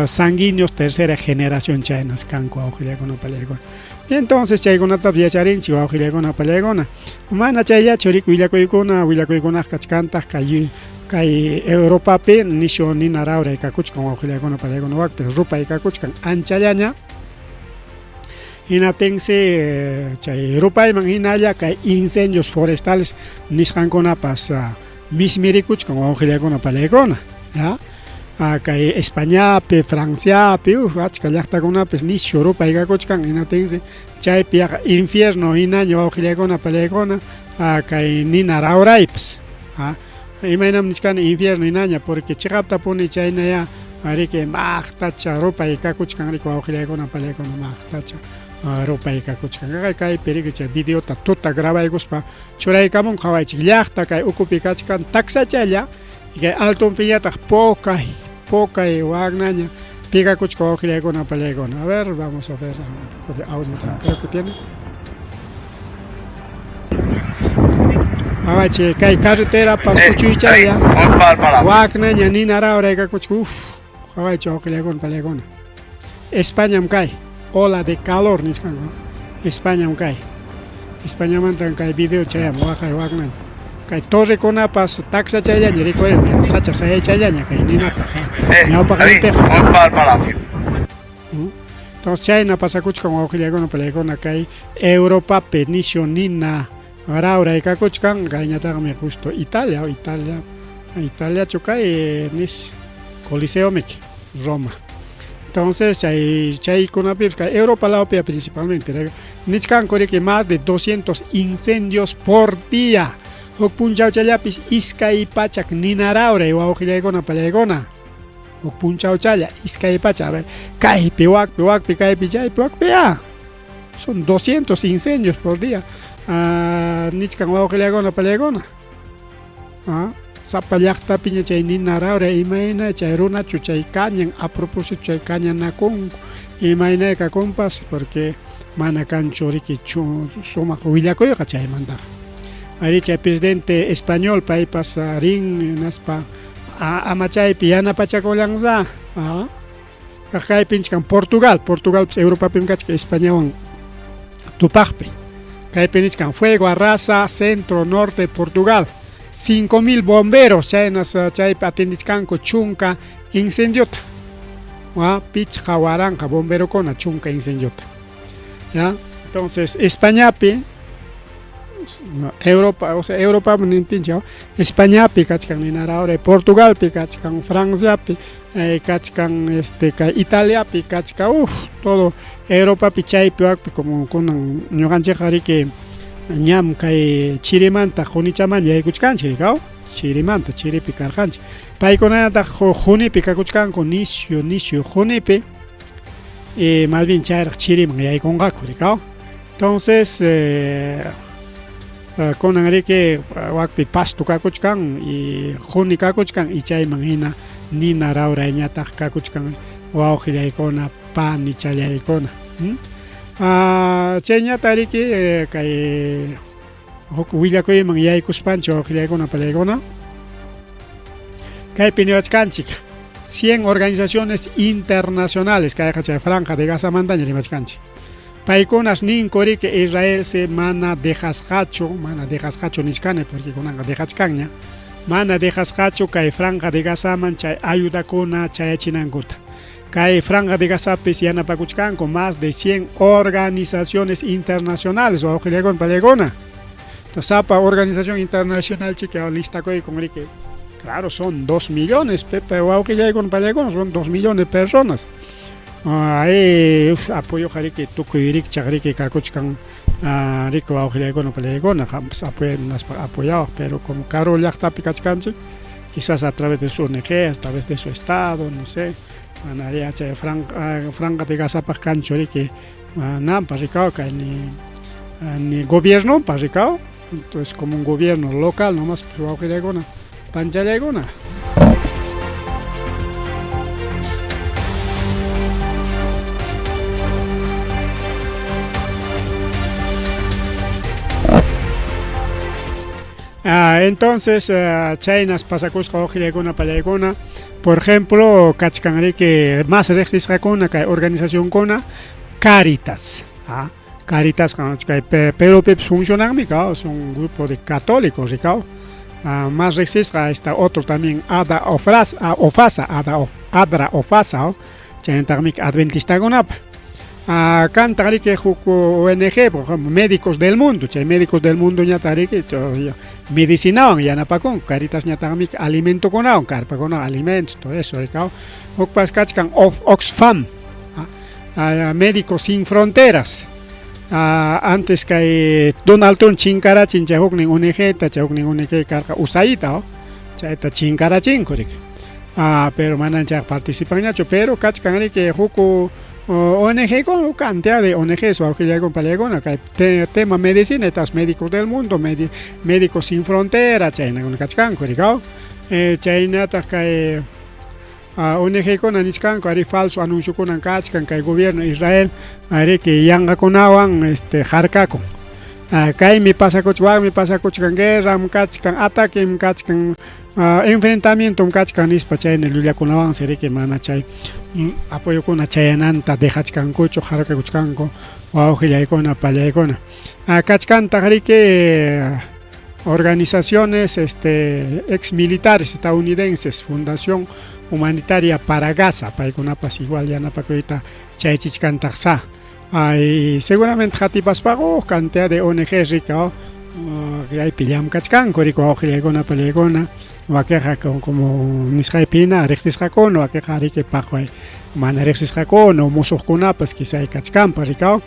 sanguíneos tercera generación chaynas kanku wawqillaykuna pallaykuna entonces chaykunatapas yacharinchik wawqillaykuna pallaykuna mana chayllachu riki willakuykuna willakuykunaqa kachkantaq kay kay Europapi nishu nina rawray kakuchkan wawqillaykuna pallaykuna wakpi rupay kakuchkan anchallaña hinaptinsi chay rupayman hinalla kay incendios forestales nisqankunapas Mismirikuchkan wawqillakuna palaykuna, ya. Kay Españapi, Franciapi, uf, achka llaqtakunapis nishu rupay kakuchkan, hinatinsi chaypi yaqa infierno hinaña wawqillakuna palaykuna, kay nina rawraypas. Imaynam nichkani infierno hinaña porque chiqaptapuni chaynayá riki maqtacha rupay kakuchkan riki wawqillaykuna palaykuna maqtacha rupay kakuchkan. Kaypi riki chay videota tuta grabaykuspa churaykamun qhawaychik llaqta kay ukupi kachkan taksachalla kay altonpiñataq pokay pokay wagnaña pigakuchka wawqillaykuna palaykuna. A ver, vamos a ver un poco de audio también creo que tiene. Qhawaychik kay carreterapas kuchuychalla waknaña nina rawray kakuchka uf qhawaychik wawqillaykuna palaykuna. Españam kay ola de calor nisqanku Españam kay Españamantan kay video chayamun waqay waknaña kay torrekunapas taksachayllaña rikurimun sacha sayaychallaña kay ninapaq ñawpaqninpiqa. Entonces chayna pasakuchkan wawqillaykuna palaykuna kay Europapi nisyu nina rawray kakuchkan kayñataqmi justo Italia Italia Italiachu kay nis Coliseomiki Roma. Entonces chay chaykunapipas kay Europa lawpi principalmente nichkanku riki más de 200 incendios por día. Huk punchawchallapis iskay pachak nina rawray wawqillaykuna pallaykuna. Huk punchawchalla iskay pachak a ver kaypi wakpi wakpi kaypi chaypi wakpi ya. Son 200 incendios por día. Nichkan wawqillaykuna pallaykuna. Sapa llaqtapiña chay nina rawray imayna chay runachu chay kañan a propósito chay kañanakunku imayna kakunpas porque mana kanchu riki sumaq willakuyqa chaymantaqa. Arí chay presidente español paypas rin hinaspa amachaypi yanapachakullansa. Kaq kaypinchkan Portugal, Portugalpas Europapim kachkan Españawan tupaqpi. Kaypi nichkan fuego arrasa centro norte Portugal. 5000 bomberos chaynas chaypi atiendichkanku chunka incendiota. Pichqa waranqa bomberokuna chunka incendiota. ¿Ya? Entonces, Españapi Europa, o sea, Europa nintinchik, Españapi kachkan ninara Portugalpi kachkan, Franciapi kachkan, este kay Italiapi kachkan, uf, todo Europapi chaypi wakpi como kunan ñuqanchikqa riki ñam kay chirimanta qunichaman yaykuchkanchik rikaw, chirimanta chiripi karqanchik. Paykunataq qunipi kakuchkanku nisyu nisyu qunipi y más bien chayraq chiriman yaykunqaku rikaw. Entonces kunan riki wakpi pasto kakuchkan y quni kakuchkan y chayman hina nina rawrayñataq kakuchkan wawqillaykuna panichallaykuna. Chayñata riki kay huk willakuyman yaykuspanchik wawqillaykuna palaykuna kaypi niwachkanchik 100 organizaciones internacionales kayqa chay franja de Gazamantaña rimachkanchik. Paykunas ninku riki Israel se mana dejasqachu, mana dejasqachu nichkani porque kunanqa dejachkanña, mana dejasqachu kay franja de Gazaman chay ayudakuna chayachinankuta. Kay franja de Gazapis yanapakuchkanku más de 100 organizaciones internacionales wawqillaykuna pallaykuna. Sapa organización internacional chika listakuykun riki. Claro, son 2 millones, pepe wawqillaykuna pallaykuna son 2 millones de personas. Ahí apoyo riki tukuy rikchaq riki kakuchkan riki wawqillaykuna pallaykuna qampas apoyawaq pero como karu llaqtapi kachkanchik quizás a través de su ONG, a través de su estado, no sé, mana chay franja de Gazapaq kanchu riki nampa rikaw kay ni ni gobiernompa rikaw, entonces como un gobierno local nomás pues wawqillaykuna panchallaykuna. Entonces chaynas pasakusqa wawqillaykuna pallaykuna. Por ejemplo, kachkan riki más riqsisqakuna kay organizacionkuna Caritas. Caritas kay Perupipas funcionanmi kaw, son un grupo de católicos rikaw. Más riqsisqa está otro también Ada Ofraz, Ofasa, Ada Of, Adra Ofasa, chaynataqmi adventistakunapa. Kantaq riki huk ONG, por ejemplo, Médicos del Mundo, chay Médicos del Mundo ñataq riki medicinawan yanapakunku, Caritasñataqmi alimentokunawan, karpakunawan, alimentos, todo eso, rikaw. Hukpas kachkan Oxfam, Médicos Sin Fronteras. Antes kay Donald Trump chinkarachin chay huknin ONG ta, chay huknin ONG karqa USAIDta, chayta chinkarachinku riki. Pero manan chayqa participanñachu, pero kachkan riki huk ONG con cantidad de ONGs wawqillaykuna panillaykuna kay tema medicina, estas Médicos del Mundo, Médicos Sin Frontera, chaynakuna kachkanku rikaw. Chaynataq kay ONG-kuna nichkanku ari falso anunciokunan kachkan kay gobierno Israel riki yanqakunawan harkakun. Kaymi pasakuchkan, wakmi pasakuchkan, guerram kachkan, ataquem kachkan, enfrentamientom kachkan nispa chayna llullakunawansi riki mana chay apoyokuna chayananta dejachkankuchu, harkakuchkanku wawqillaykuna pallaykuna. Kachkantaq riki organizaciones ex militares estadounidenses, Fundación Humanitaria para Gaza, paykunapas igual yanapakuyta chayachichkantaq sa. Ay, seguramente qatipaspaqa huk cantidad de ONG rika kaypi llamkachkanku riki wawqillaykuna pallaykuna, wakinqa como nisqaypi hina riqsisqakuna, wakinqa riki paqway mana riqsisqakuna o musuqkunapas quizá kachkanpas rikaw.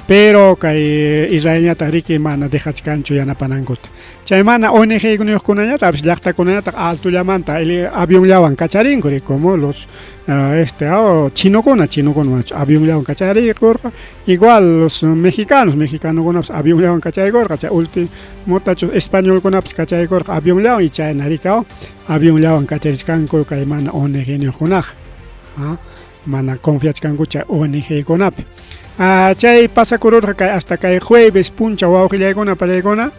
Pero kay Israelñataq riki mana dejachkanchu yanapanankuta. Chay mana ONG kunayuqkunañataq llaqtakunañataq altullamanta avionllawan kacharinku riki, como los chinokuna, chinokuna avionllawan kacharikurqa, igual los mexicanos, mexicanokunapas avionllawan kachaykurqa, chay ultimotachu españolkunapas kachaykurqa avionllawan y chayna rikaw avionllawan kacharichkanku kay mana ONG niyuqkunaqa. Mana confiachkanku chay ONG kunapi. Chay pasakururqa kay hasta kay jueves punchaw wawqillaykuna pallaykuna,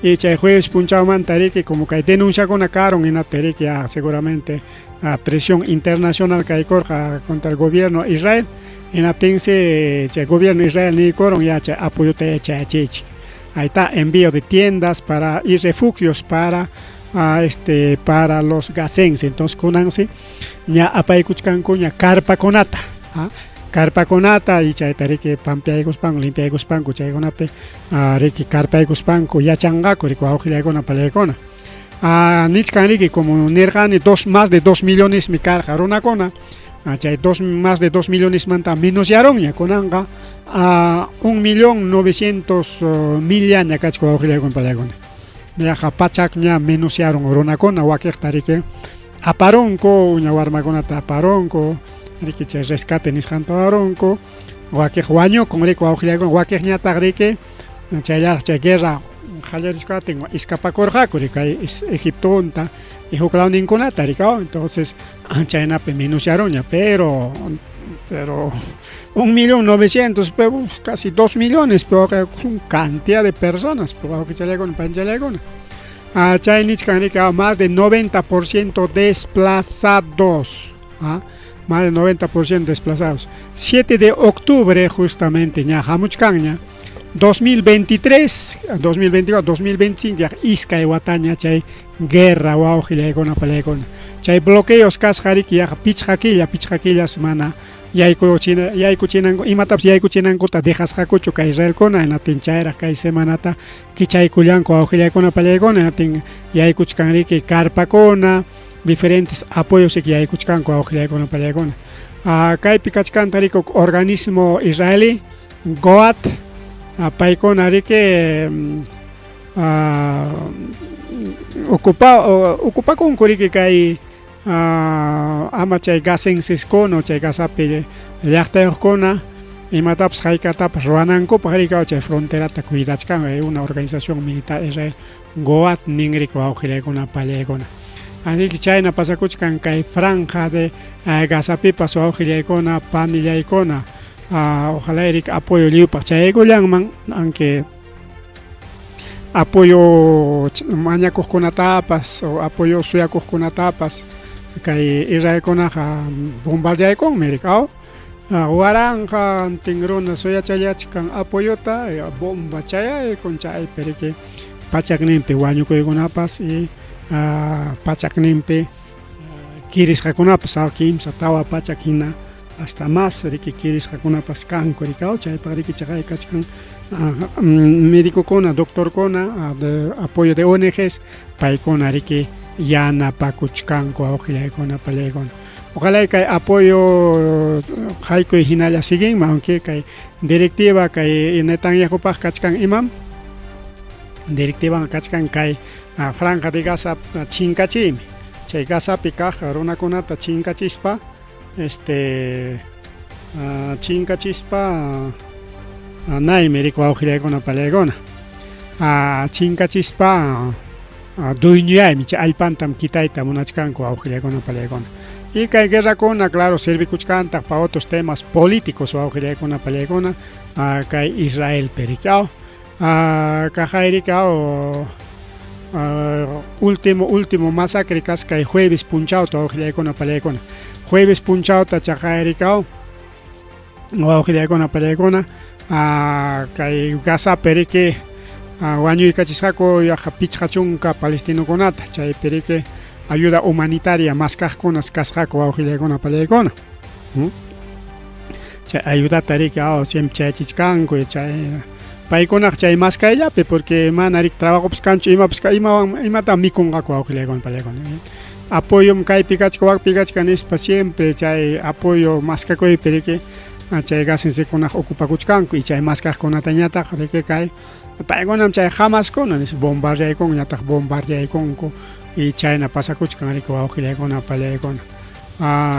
y chay jueves punchawmanta riki como kay denunciakuna karun hinaptin riki seguramente presión internacional kaykurqa contra el gobierno Israel, hinaptinsi chay gobierno Israel niykurun ya chay apoyota chayachiychik. Ahí está, envío de tiendas para y refugios para para los gazenses. Entonces kunansi ña apaykuchkanku ña karpakunata, karpakunata y chayta riki pampiaykuspanku, limpiaykuspanku chaykunapi riki karpaykuspanku yachanqaku riki wawqillaykuna pallaykuna. Nichkan riki como nirqani más de 2 millonesmi karqa runakuna, chay más de 2 millonesmanta menosyaronña kunanqa 1.900.000 llaña kachkan wawqillaykuna pallaykuna. Yaqa pachakña menosyaron runakuna wakiqta riki aparunku, uña warmakunata aparunku, riki chay rescate nisqanta aparunku, wakiq wañukun riki wawqillaykuna, wakiqñataq riki chayllaraq chay guerra qallarishkatin escapakurqaku riki kay Egiptonta y huk lawninkunata riki, entonces chaynapi menosyaronña, pero 1.900.000, pero casi 2 millones, pero un cantidad de personas, pero wawqichallaykuna panchallaykuna. Chay nichkan riki más de 90% desplazados, más de 90% desplazados. 7 de octubre justamente ña hamuchkanña 2023, 2024, 2025 ya iskay wataña chay guerra wawqillaykuna pallaykuna. Chay bloqueos kasqa riki yaqa pichqa killa, pichqa killas mana yaykuchinanku imatapas yaykuchinankuta dejasqakuchu kay Israelkuna, hinaptin chayraq kay semanata kichaykullanku wawqillaykuna pallaykuna, hinaptin yaykuchkan riki karpakuna, diferentes apoyos riki yaykuchkanku wawqillaykuna pallaykuna. Kaypi kachkanta riki organismo israelí Goat, paykuna riki ocupakunku riki kay ama chay gazenseskuna chay Gazapi llaqtayuqkuna imatapas haykatapas ruwanankupaq riki chay fronterata cuidachkan una organización militar Israel Goat nin riki wawqillaykuna pallaykuna. Así que chayna pasakuchkan kay franja de Gazapipas wawqillaykuna panillaykuna. Ojalá riki apoyo lliwpaq chayaykullanman, aunque apoyo mañakuqkunatapas o apoyo suyakuqkunatapas kay Israelkunaqa bombardeaykunmi riki aw. Waranqantin runa suyachallachkan apoyota, bomba chayaykun chaypi riki pachakninpi wañukuykunapas y pachakninpi kirisqakunapas kimsa tawa pachak hina Hasta más riki kirisqakunapas kanku rikaw chaypaq riki chaqay kachkan medicokuna, doctorkuna, de apoyo de ONGs, paykuna riki yanapakuchkanku wawqillaykuna pallaykuna. Ojalá kay apoyo haykuy hinalla siguinman, aunque kay directiva kay Netanyahupaq kachkan imam directivan kachkan kay Franja de Gaza chinkachiymi. Chay Gazapi kaq runakunata chinkachispa este chinkachispa naymi riku wawqillaykuna pallaykuna chinkachispa dueñoyaymi chay allpantam quitayta munachkanku wawqillaykuna pallaykuna. Y kay guerrakuna claro servikuchkantaq pa otros temas políticos wawqillaykuna pallaykuna kay Israelpi riki aw kaqayriki aw último último masacre kasqa kay jueves punchawta wawqillaykuna pallaykuna. Jueves punchawta chaqayriki aw wawqillaykuna pallaykuna kay Gazapi riki wañuykachisqaku yaqa 50 palestinokunata chaypi riki ayuda humanitaria maskaqkunas kasqaku wawqillaykuna pallaykuna. Chay ayudata riki aw siempre chayachichkanku chay paykunaq chay maskayllapi porque mana riki trabajopas kanchu imapas imawan imatam mikunqaku wawqillaykuna pallaykuna. Apoyom kaypi kachka wakpi kachka nispa siempre chay apoyo maskakuypi riki chay gasensekunaq ocupakuchkanku y chay maskaqkunatañataq riki kay paykunam chay Hamaskuna nispa bombardeaykunku ñataq bombardeaykunku y chayna pasakuchkan riki wawqillaykuna pallaykuna.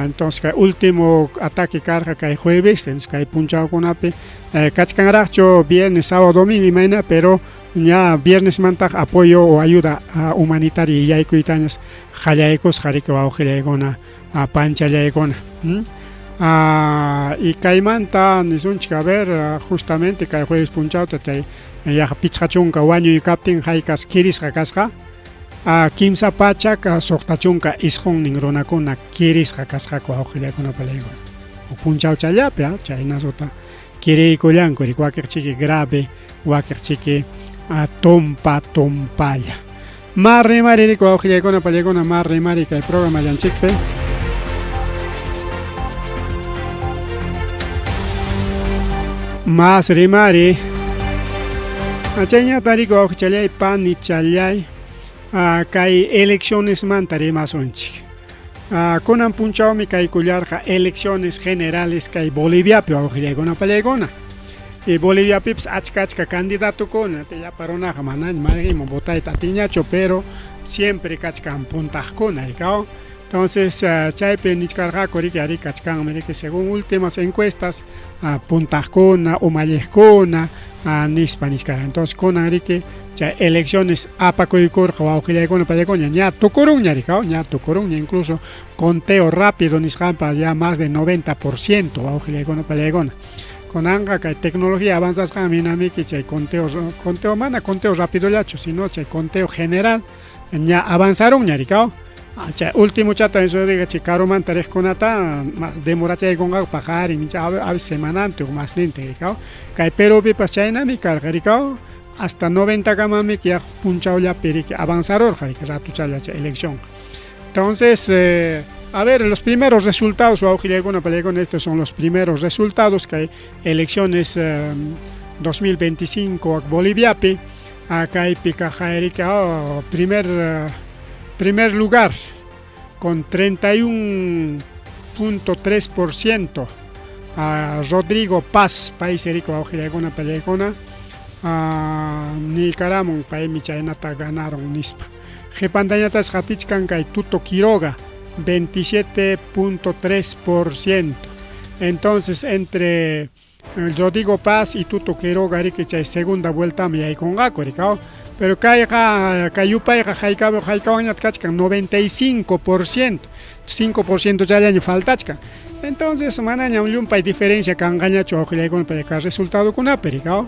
Entonces kay último ataque karqa kay jueves, entonces kay punchawkunapi kachkanraqchu viernes, sábado, domingo imayna, pero ña viernesmantaq apoyo o ayuda humanitaria yaykuytañas qallaykusqa riki wawqillaykuna panchallaykuna. Y kaymanta nisunchik a ver justamente kay jueves punchawta chay yaqa 50 wañuy kaptin haykas kirisqa kasqa 369 runakuna kirisqa kasqaku wawqillaykuna pallaykuna. Punchawchallapi chaynasuta kiriykullanku riki wakiqchiki grave wakiqchiki tumpa tumpalla. Ma rimari riki wawqillaykuna pallaykuna ma rimari kay programallanchikpi. Mas rimari. Chayñata riki wawqichallay panichallay kay eleccionesmanta rimasunchik. Kunan punchawmi kaykullarqa elecciones generales kay Boliviapi wawqillaykuna pallaykuna. Y Boliviapipas achka achka candidatokuna llapa runaqa manaña mayqinman votayta atinñachu pero siempre kachkan puntaqkuna rikaw. Entonces chaypi nichkarqaku riki ari kachkanmi riki según últimas encuestas puntaqkuna umalliqkuna nispa nichkarqa. Entonces kunan riki chay elecciones apakuykurqa wawqillaykuna pallaykuna ña tukurunña rikaw ña tukurunña incluso conteo rápido nisqanpa ya más de 90% wawqillaykuna pallaykuna. Kunanqa kay tecnología avanzasqanmi hinamiki chay conteo conteo mana conteo rapidollachu sino chay conteo general ña avanzarunña rikaw. Chay último chata chay karumanta riqkunata demorachaykunqaku paqarin a veces semanantin o masnintin rikaw. Kay Perupipas chaynami karqa rikaw hasta 90 kamamiki yaqa punchawllapi riki avanzarurqa riki ratuchalla chay elección. Entonces a ver los primeros resultados wawqillaykuna pallaykuna estos son los primeros resultados kay elecciones 2025 Boliviapi kaypi kaq riki primer lugar con 31.3% Rodrigo Paz paysi riki wawqillaykuna pallaykuna niykaramun paymi chaynata ganaron nispa. Qipantañataq qatichkan kay Tuto Quiroga 27.3%. Entonces entre Rodrigo Paz y Tuto Quiroga riki chay segunda vueltami yaykunqaku rikaw. Pero kayqa kay yupayqa haykawanñataq kachkan 95%, 5% challaña faltachkan. Entonces manañam llumpay diferencia kanqañachu wawqillaykuna kay resultadokunapi rikaw.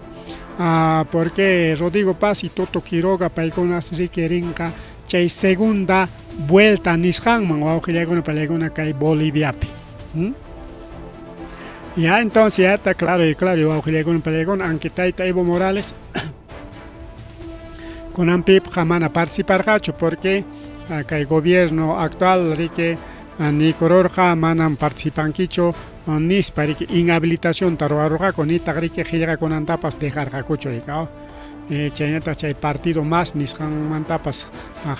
Porque Rodrigo Paz y Tuto Quiroga paykunas riki rinqa chay segunda vuelta nisqanman wawqillaykuna pallaykuna kay Boliviapi. Ya entonces ya está claro y claro wawqillaykuna pallaykuna aunque tayta Evo Morales kunanpiqa mana participarqachu porque kay gobierno actual riki Niykururqa manam participankichu nispa riki inhabilitacionta ruwarurqaku nitaq riki qillqakunantapas dejarqakuchu riki chaynataq chay partido más nisqanmantapas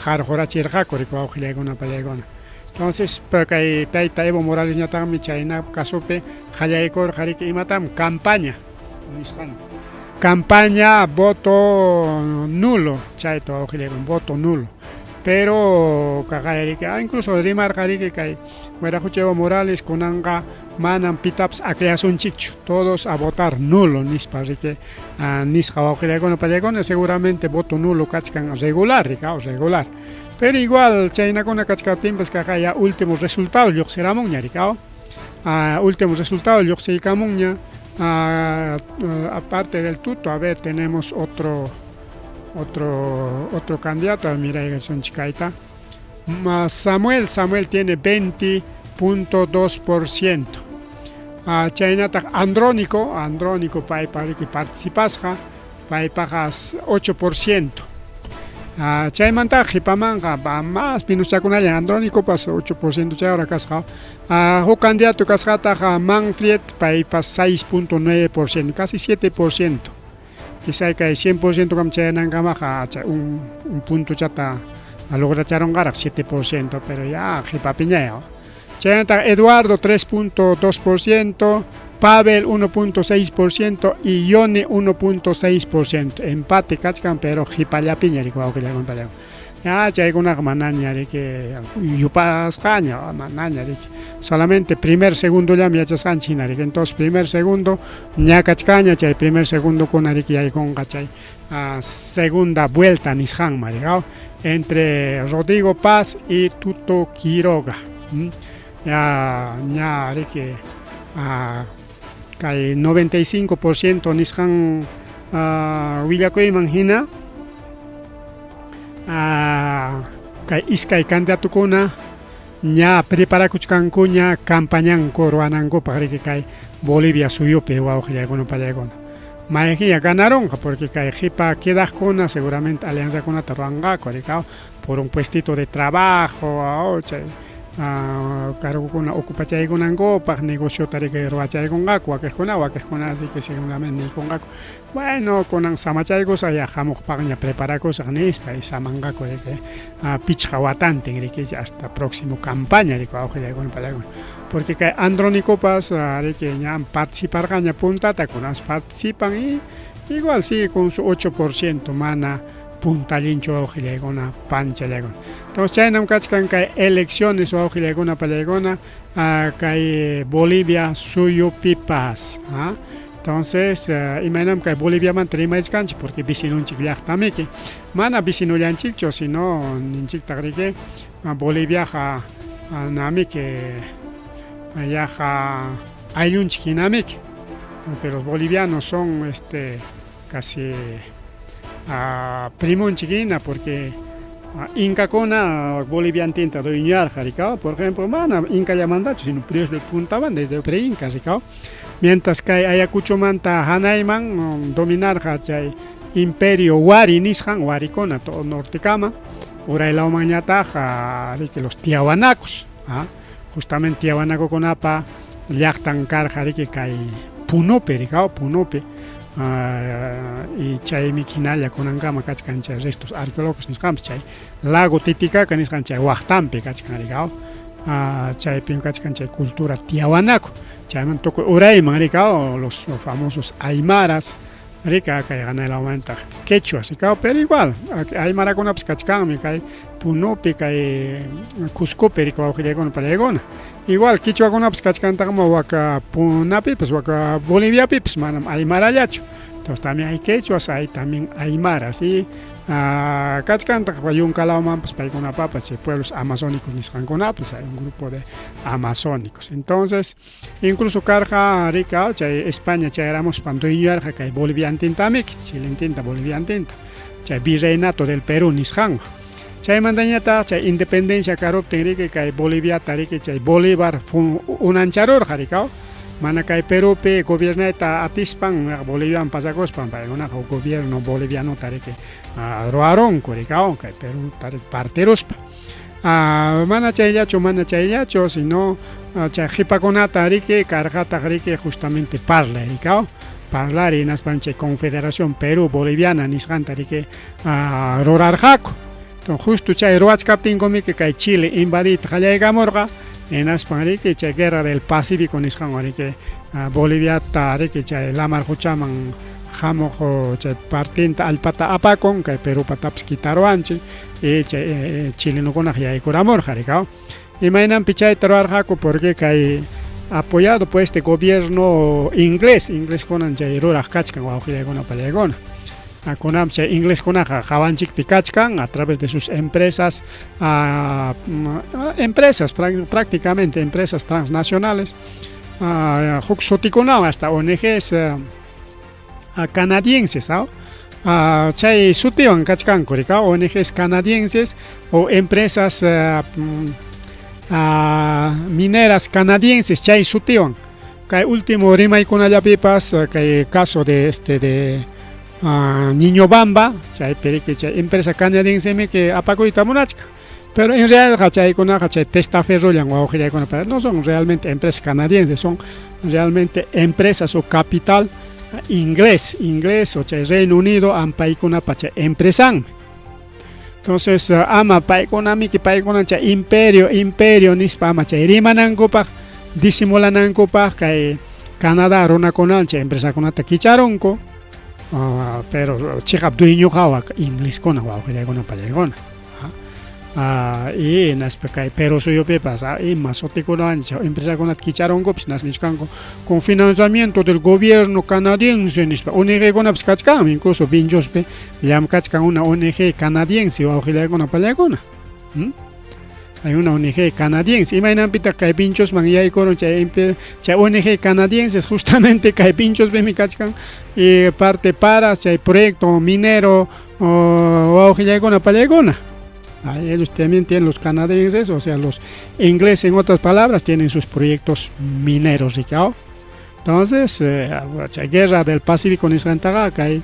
qarqurachirqaku riki wawqillaykuna pallaykuna. Entonces kay tayta Evo Moralesñataqmi chayna casopi qallaykurqa riki imatam campaña nisqan campaña voto nulo chayta wawqillaykuna voto nulo. Pero kaqay riki incluso rimarqa riki kay Wiraqocha Evo Morales kunanqa manam pitapas akllasunchikchu todos a votar nulo nispa riki nisqa wawqillaykuna pallaykuna seguramente voto nulo kachkan regular riki regular. Pero igual chaynakuna kachkaptinpas kaqa ya último resultado lluqsiramunña riki último resultado lluqsiykamunña. Aparte del Tuto, a ver, tenemos otro candidato, mira, kayta. Samuel tiene 20.2%. Chaynataq Andrónico paypa riki participasqa, paypaqa 8%. Chaymanta qhipamanqa más minuchakunalla Andrónicopas 8% chay hora kasqa. Huk candidato kasqataq Manfred paypas 6.9%, casi 7%. Quizá kay 100% kam chayanankamaqa un punto chata logracharunqaraq 7%, pero ya qhipapiña. Chaynataq Eduardo 3.2%, Pavel 1.6% y Yone 1.6%. Empate kachkan, pero qhipallapiña riki wawqillaykuna pallaykuna. Ya chaykunaqa manaña riki yupasqaña, manaña riki. Solamente primer segundo llami yachasqanchik hina riki. Entonces primer segundo ñakachkaña chay primer segundo kuna riki yaykunqa chay segunda vuelta nisqanma riki entre Rodrigo Paz y Tuto Quiroga. Ya ña riki kay 95% nisqan willakuyman hina kay iskay candidatukuna ña preparakuchkankuña campañanku ruwanankupaq riki kay Bolivia suyupi wawqillaykuna pallaykuna. Mayqinña ganarunqa porque kay qhipa quedaqkuna seguramente alianzakunata ruwanqaku riki por un puestito de trabajo chay cargokuna ocupachaykunankupaq negociota riki ruwachaykunqaku wakiqkuna wakiqkuna así que seguramente niykunqaku bueno kunan samachaykusaq ya hamuqpaqña preparakusaq nispa y samanqaku riki pichqa watantin riki hasta próximo campaña riki wawqillaykuna pallaykuna. Porque kay Andrónicopas riki ña participarqaña puntata kunan participan y igual sigue con su 8% mana puntallinchu wawqillaykuna panchallaykuna. Entonces chaynam kachkan kay elecciones wawqillaykuna pallaykuna kay Bolivia suyupipas. Entonces imaynam kay Boliviamanta rimaychkanchik porque vecinonchik llaqtamiki. Mana vecinollanchikchu sino ninchiktaq riki Boliviaqa namiki yaqa ayllunchik hinamiki. Porque los bolivianos son casi primonchik hina porque Incakuna boliviantinta dueñarqa rikaw, por ejemplo, mana inkallamantachu sino desde puntaman desde pre-inca rikaw. Mientras kay Ayacuchomanta hanayman dominarqa chay imperio Wari nisqan Warikuna todo nortekama, uraylawmanñataq riki los tiahuanacos, justamente tiahuanacokunapa llaqtan karqa riki kay Punopi rikaw, Punopi. Y chaymi hinalla kunankama kachkan chay restos arqueológicos nisqanpas chay lago Titicaca nisqan chay waqtanpi kachkan rikaw. Chaypim kachkan chay cultura tiahuanaco. Chayman tukuy urayman rikaw los famosos aymaras rika kay hanaylawmantaq quechuas rikaw, pero igual aymarakunapas kachkanmi kay Punopi kay Cuscopi rika wawqillaykuna pallaykuna. Igual quichuakunapas kachkantaqmi waka Punapipas waka Boliviapipas manam aymarallachu. Entonces también hay quechuas, hay también aymaras y kachkantaq yunkalawmanpas paykunapapas chay pueblos amazónicos nisqankunapas hay un grupo de amazónicos. Entonces incluso karqa rika chay España chayaramuspan dueñoyarqa kay Boliviantintamiki, Chilentinta Boliviantinta, chay virreinato del Perú nisqanwan. Chaymantañataq chay independencia karuptin riki kay Boliviata riki chay Bolívar unancharurqa rikaw. Mana kay Perupi gobiernayta atispan Boliviaman pasakuspan paykunaqa gobierno bolivianota riki ruwarunku rikaw kay Perú partiruspa. Mana chayllachu, mana chayllachu, sino chay qhipakunata riki karqataq riki justamente parlay rikaw parlari hinaspan chay Confederación Perú Boliviana nisqanta riki rurarqaku. Entonces justo chay ruwachkaptinkumiki kay Chile invadiyta qallaykamurqa, hinaspan riki chay Guerra del Pacífico nisqanwan riki Boliviata riki chay lamar quchaman hamuq chay partinta allpata apakun kay Perupatapas kitaruwanchik y chay chilenukunaq yaykuramurqa rikaw. Imaynanpi chayta ruwarqaku porque kay apoyado por este gobierno inglés, ingleskunan chay ruraq kachkan wawqillaykuna pallaykuna. Kunanpi chay ingleskunaqa hawanchikpi kachkan a través de sus empresas, empresas prácticamente empresas transnacionales, huk sutikunawan hasta ONGs canadienses, chay sutiwan kachkanku rika ONGs canadienses o empresas mineras canadienses chay sutiwan. Kay último rimaykunallapipas kay caso de este de Niñobamba, chaypi riki chay empresa canadiensemi que apakuyta munachkan. Pero en realidad chaykunaqa chay testaferrollan wawqillaykuna, pero no son realmente empresas canadienses, son realmente empresas o capital inglés, inglés o chay Reino Unido ampaykunapa chay empresanmi. Entonces ama paykunamiki paykuna chay imperio, imperio nispa ama chay rimanankupaq, disimulanankupaq kay Canadá runakunawan chay empresakunata kicharunku, pero chiqap dueñoqa ingleskuna wawqillaykuna pallaykuna. Y hinaspa kay Perú suyupipas ima sutikunawan chay empresakunata kicharunkupis hinaspa nichkanku con financiamiento del gobierno canadiense nispa ONGkunapas kachkanmi, incluso Vinchospi llamkachkan una ONG canadiense wawqillaykuna pallaykuna. Hay una ONG canadiense. Imaynanpitaq kay Vinchosman yaykurun chay chay ONG canadienses justamente kay Vinchospimi kachkan y parte para chay proyecto minero wawqillaykuna pallaykuna. Ellos también tienen los canadienses, o sea, los ingleses en otras palabras, tienen sus proyectos mineros, ¿no? Entonces, chay guerra del Pacífico nisqantaqa kay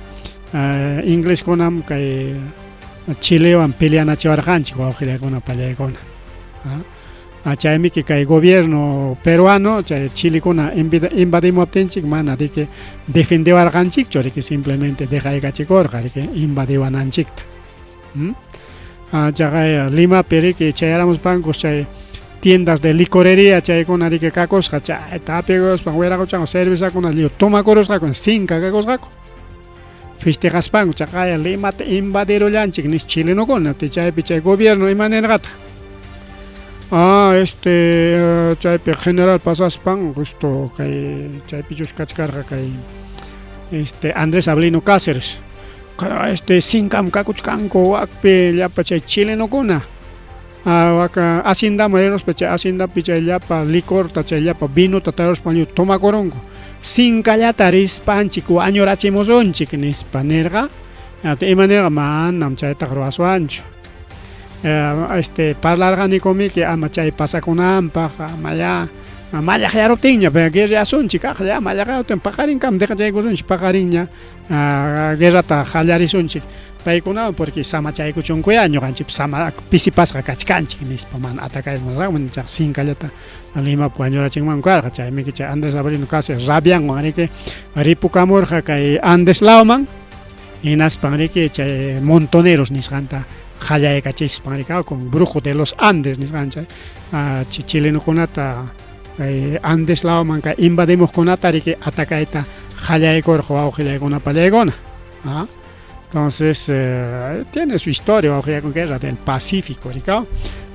ingleskunam kay Chilewan peleanachiwarqanchik wawqillaykuna pallaykuna. Chaymiki kay gobierno peruano chay chilikuna invadimuptinchik mana riki defendewarqanchikchu riki simplemente dejaykachikurqa riki invadiwananchikta. Chaqay Limapi riki chayaramuspankus chay tiendas de licorería chaykuna riki kakusqa chayta hap'ikuspan wiraquchanku cervezakuna lliw tomakurusqaku sinka kakusqaku. Festejaspanku chaqaya Limata invadirullanchik nis chilenokuna chaypi chay gobierno ima nirqataq. Este chaypi general pasaspan justo kay chaypichus kachkarqa kay este Andrés Avelino Cáceres. Este sinkam kakuchkanku wakpi llapa chay chilenokuna. Waka haciendaman riruspa chay haciendapi chay llapa licorta chay llapa vinota taruspa lliw tomakurunku. Sinkallata rispanchik wañurachimusunchik nispa nirqa. Ima nirqa manam chaytaqa ruwaswanchu. Este parlarqanikumiki ama chay pasakunanpaq ama ya mallaqyaruptinña guerreasunchik aqlla mallaqyaruptin paqarinkama dejachaykusunchik paqarinña guerrata qallarisunchik paykunawan porque samachaykuchunkuya ñuqanchikpas sama pisipasqa kachkanchik nispa mana atacayman chayqa sinkallata Limapi wañurachinmanku karqa chaymiki chay Andrés Avelino Cáceres rabianwan riki ripukamurqa kay Andes lawman hinaspan riki chay montoneros nisqanta qallaykachispan riki con brujo de los Andes nisqan chay chilenukunata kay Andes lawman kay invadimuqkunata riki atacayta qallaykurqa wawqillaykuna pallaykuna. Entonces tiene su historia wawqillaykuna guerra del Pacífico rikaw.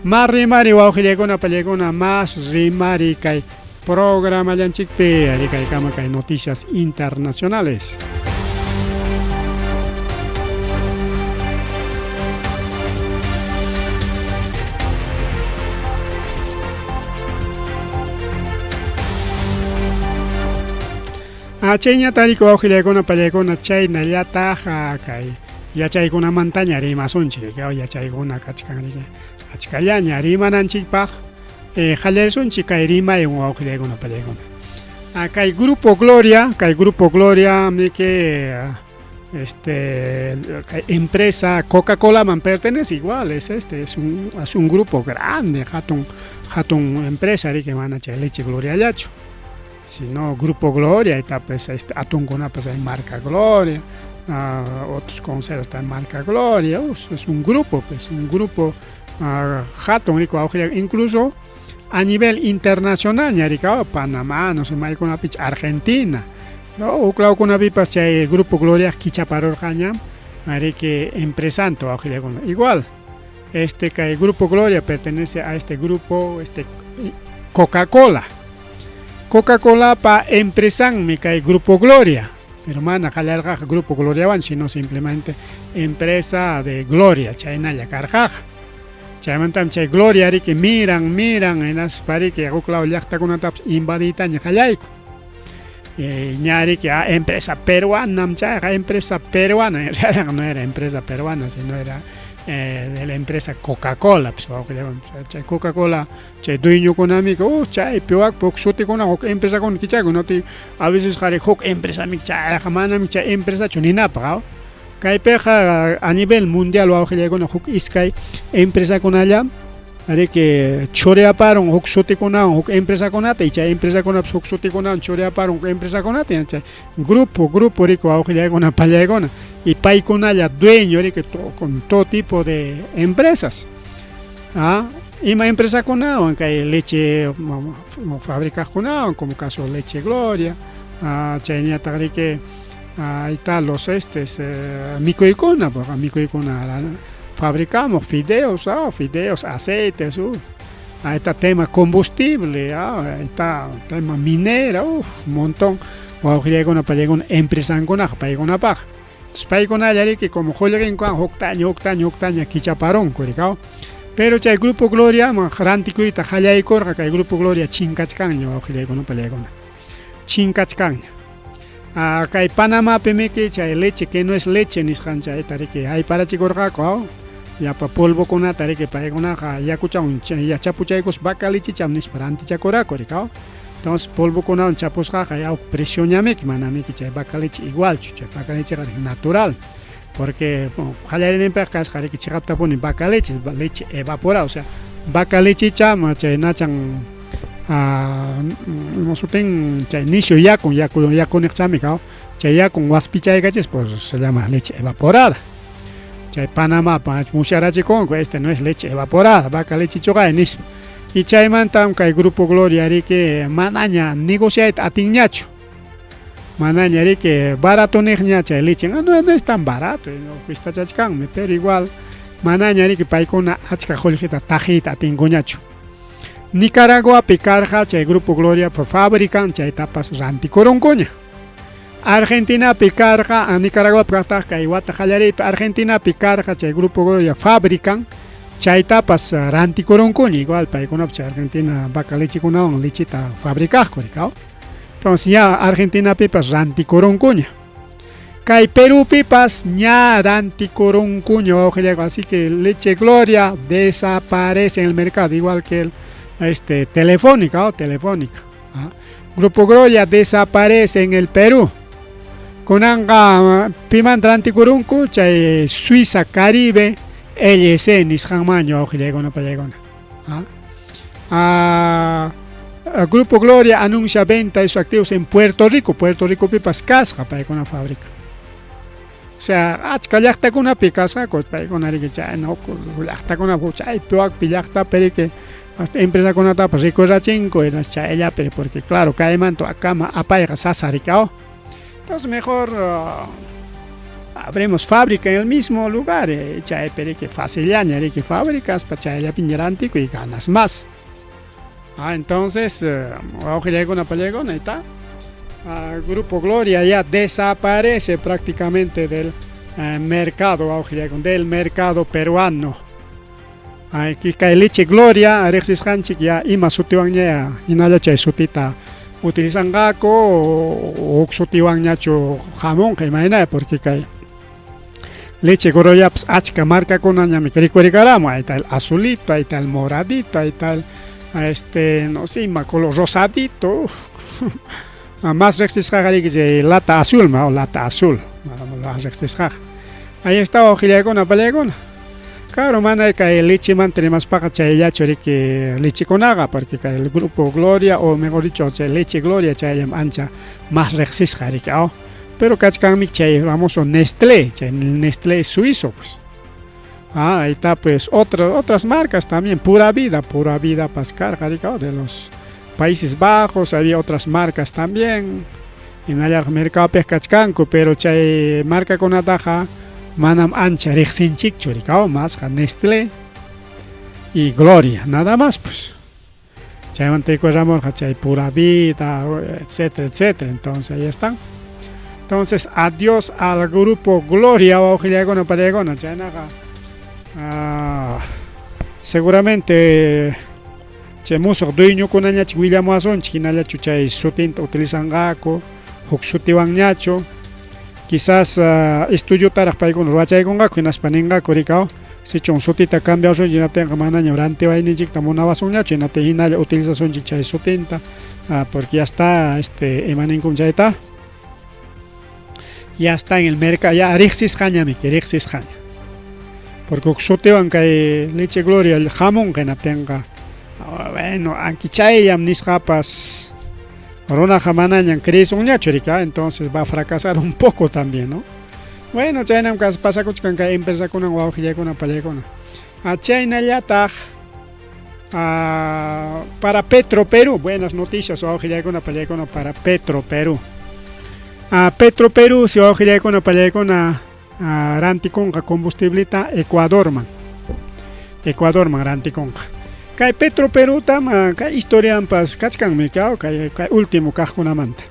Mas rimari wawqillaykuna pallaykuna mas rimari kay programallanchikpi rikaykama kay noticias internacionales. Chayñata riki wawqillaykuna pallaykuna chaynallataq kay yachaykunamantaña rimasunchik yachaykuna kachkan riki achkallaña rimananchikpaq qallarisunchik kay rimaywan wawqillaykuna pallaykuna. Kay Grupo Gloria miki Este empresa Coca-Cola man pertenece igual, es este, es un grupo grande, hatun hatun empresa riki mana chay leche Gloriallachu. Sino Grupo Gloria, ahí está pues este atunkunapas hay marca Gloria, otros conservas están marca Gloria, es un grupo, pues un grupo hatun riki incluso a nivel internacional ñarika Panamá, no sé, maykunapichu Argentina. No, huklawkunapipas chay Grupo Gloria kichaparurqañam riki empresanto wawqillakuna. Igual, este kay Grupo Gloria pertenece a este grupo este Coca-Cola. Coca-Colapa empresanmi kay Grupo Gloria, pero mana qallarqaqa Grupo Gloriawan, sino simplemente empresa de Gloria, chaynalla karqaqa. Chaymantam chay Gloria riki miran, miran, hinaspa riki huklaw llaqtakunatapas invadiytaña qallayku. Ña riki empresa peruana chayqa empresa peruana, en realidad no era empresa peruana, sino era de la empresa Coca-Cola, pues chay Coca-Cola chay dueñokunamika chaypi wakpi huk sutikuna huk empresakuna kichakun, no a veces qhari huk empresami chayqa manami chay empresachu ninapaq. Kaypiqa a nivel mundial wawqillaykuna huk iskay empresakunalla riki churiaparun huk sutikunawan huk empresakunata y chay empresakunapas huk sutikunawan churiaparun huk empresakunata chay grupo grupo riki wawqillaykuna pallaykuna y paykunalla dueño riki con todo tipo de empresas. Ima empresakunawan kay leche fabricaqkunawan como caso Leche Gloria, chayñataq riki ahí está los estes mikuykuna, mikuykuna fabricamos fideos, fideos, aceites, ahí está tema combustible, ahí está tema minera, un montón. Wawqillaykuna pallaykuna empresankunaqa paykunapaq. Entonces paykunalla riki como qullqinkuwan huktaña huktaña huktaña kichaparunku rikaw. Pero chay Grupo Gloria rantikuyta qallaykurqa kay Grupo Gloria chinkachkanña wawqillaykuna pallaykuna. Chinkachkanña. Kay Panamapimiki chay leche que no es leche nisqan chayta riki hayparachikurqaku llapa polvokunata riki paykunaqa yakuchawan chapuchaykuspa vaca lechicham nispa rantichakuraku rikaw. Entonces polvokunawan chapusqaqa yaw precionamiki manamiki chay vaca leche igualchu, chay vaca lecheqa natural. Porque qallariyninpiqa kasqa riki chiqaptapuni vaca leche, leche evaporada, o sea, vaca lechicham chay nachan ima sutin chay nisyu yakun, yaku yakuniqchami kaw, chay yakun waspichaykachis pues se llama leche evaporada. Chay Panamapa musyarachikunku este no es leche evaporada, vaca lechichuqa nispa. Y chaymantam kay Grupo Gloria riki manaña negociayta atinñachu. Manaña riki barato niqña chay leche, no, no es tan barato, cuestachachkanmi, pero igual manaña riki paykuna achka qullqita taqiyta atinkuñachu. Nicaraguapi karqa chay Grupo Gloria fabrican chaytapas rantikurunkuña. Argentinapi karqa, Nicaraguapi kaqtaq kay wata qallariypi Argentinapi karqa chay Grupo Gloria fabrican chaytapas rantikurunkuña, igual paykunapas chay Argentina vaca lechekunawan lechita fabricaqku rikaw. Entonces ya Argentinapipas rantikurunkuña. Kay Perúpipas ña rantikurunkuña wawqillayku, así que Leche Gloria desaparece en el mercado, igual que el Telefónica o Telefónica. Grupo Gloria desaparece en el Perú. Kunanqa pimanta rantikurunku chay Suiza Caribe LC nisqanmanña wawqillaykuna pallaykuna. Grupo Gloria anuncia venta de sus activos en Puerto Rico. Puerto Rico pipas kasqa paykuna fábrica. O sea, achka llaqtakunapi kasqaku paykuna riki chay no llaqtakunapi chaypi wakpi llaqtapi riki hasta empresakunatapas rikurachinku chayllapi porque claro kaymanta wakama apayqa sasa rikaw. Entonces mejor abrimos fábrica en el mismo lugar, chaypi riki facillaña riki fábricas pa chayllapiña rantiku y ganas más. Entonces, wawqillaykuna pallaykuna, ahí está. Grupo Gloria ya desaparece prácticamente del mercado, del mercado peruano. Aquí kay Leche Gloria, riqsisqanchik ya ima sutiwanña hinalla chay sutita utilizanqaku huk sutiwanñachu hamunqa imayna porque kay Leche Gloriapas achka markakunañami rikurikaramun, ahí está el azulito, ahí está el moradito, ahí está el no sé, ima color rosadito. Más riqsisqaqa riki chay lata azul, ma, lata azul. Riqsisqaqa. Ahí está wawqillaykuna pallaykuna. Claro, mana kay lechemanta rimaspaqa chayllachu riki lechekunaqa, porque kay el grupo Gloria o mejor dicho chay leche Gloria chayllam ancha más riqsisqa riki aw. Pero kachkanmi chay famoso Nestlé, chay Nestlé es suizo pues. Ah, ahí está pues otras marcas también, Pura Vida, Pura Vida Pascal, de los Países Bajos, había otras marcas también. Hinallaraq mercadopiqa kachkanku, pero chay markakunataqa manam ancha riqsinchikchu, rikaw, masqa Nestlé y Gloria, nada más pues. Chaymanta ramurqa chay Pura Vida, etcétera, etcétera. Entonces ahí están. Entonces, adiós al grupo Gloria, wawqillaykuna pallaykuna, chaynaqa seguramente chay musuq dueñokunañachik willamuwasunchik hinallachu chay sutinta utilizanqaku, huk sutiwanñachu, quizás estudiotaraq paykuna ruwachaykunqaku hinaspa ninqaku rikaw, sichun sutita cambiasunchik hinaptinqa manaña rantiwayninchikta munawasunñachu, hinaptin hinalla utilizasunchik chay sutinta, porque ya está ima ninkum chayta, ya está en el mercado, ya riqsisqañamiki, riqsisqaña. Porque huk sutiwan kay leche Gloria hamunqa hinaptinqa, bueno, anki chayllam nisqapas runaqa manañan creesunñachu rika, entonces va a fracasar un poco también, ¿no? Bueno, chaynam pasakuchkan kay empresakunan wawqillaykuna pallaykuna. Chaynallataq para Petro Perú, buenas noticias wawqillaykuna pallaykuna para Petro Perú. Petro Perú si wawqillaykuna pallaykuna rantikunqa combustibleta Ecuadorman. Ecuadorman rantikunqa. Kay Petro Perútam kay historianpas kachkanmi kay último kaqkunamanta.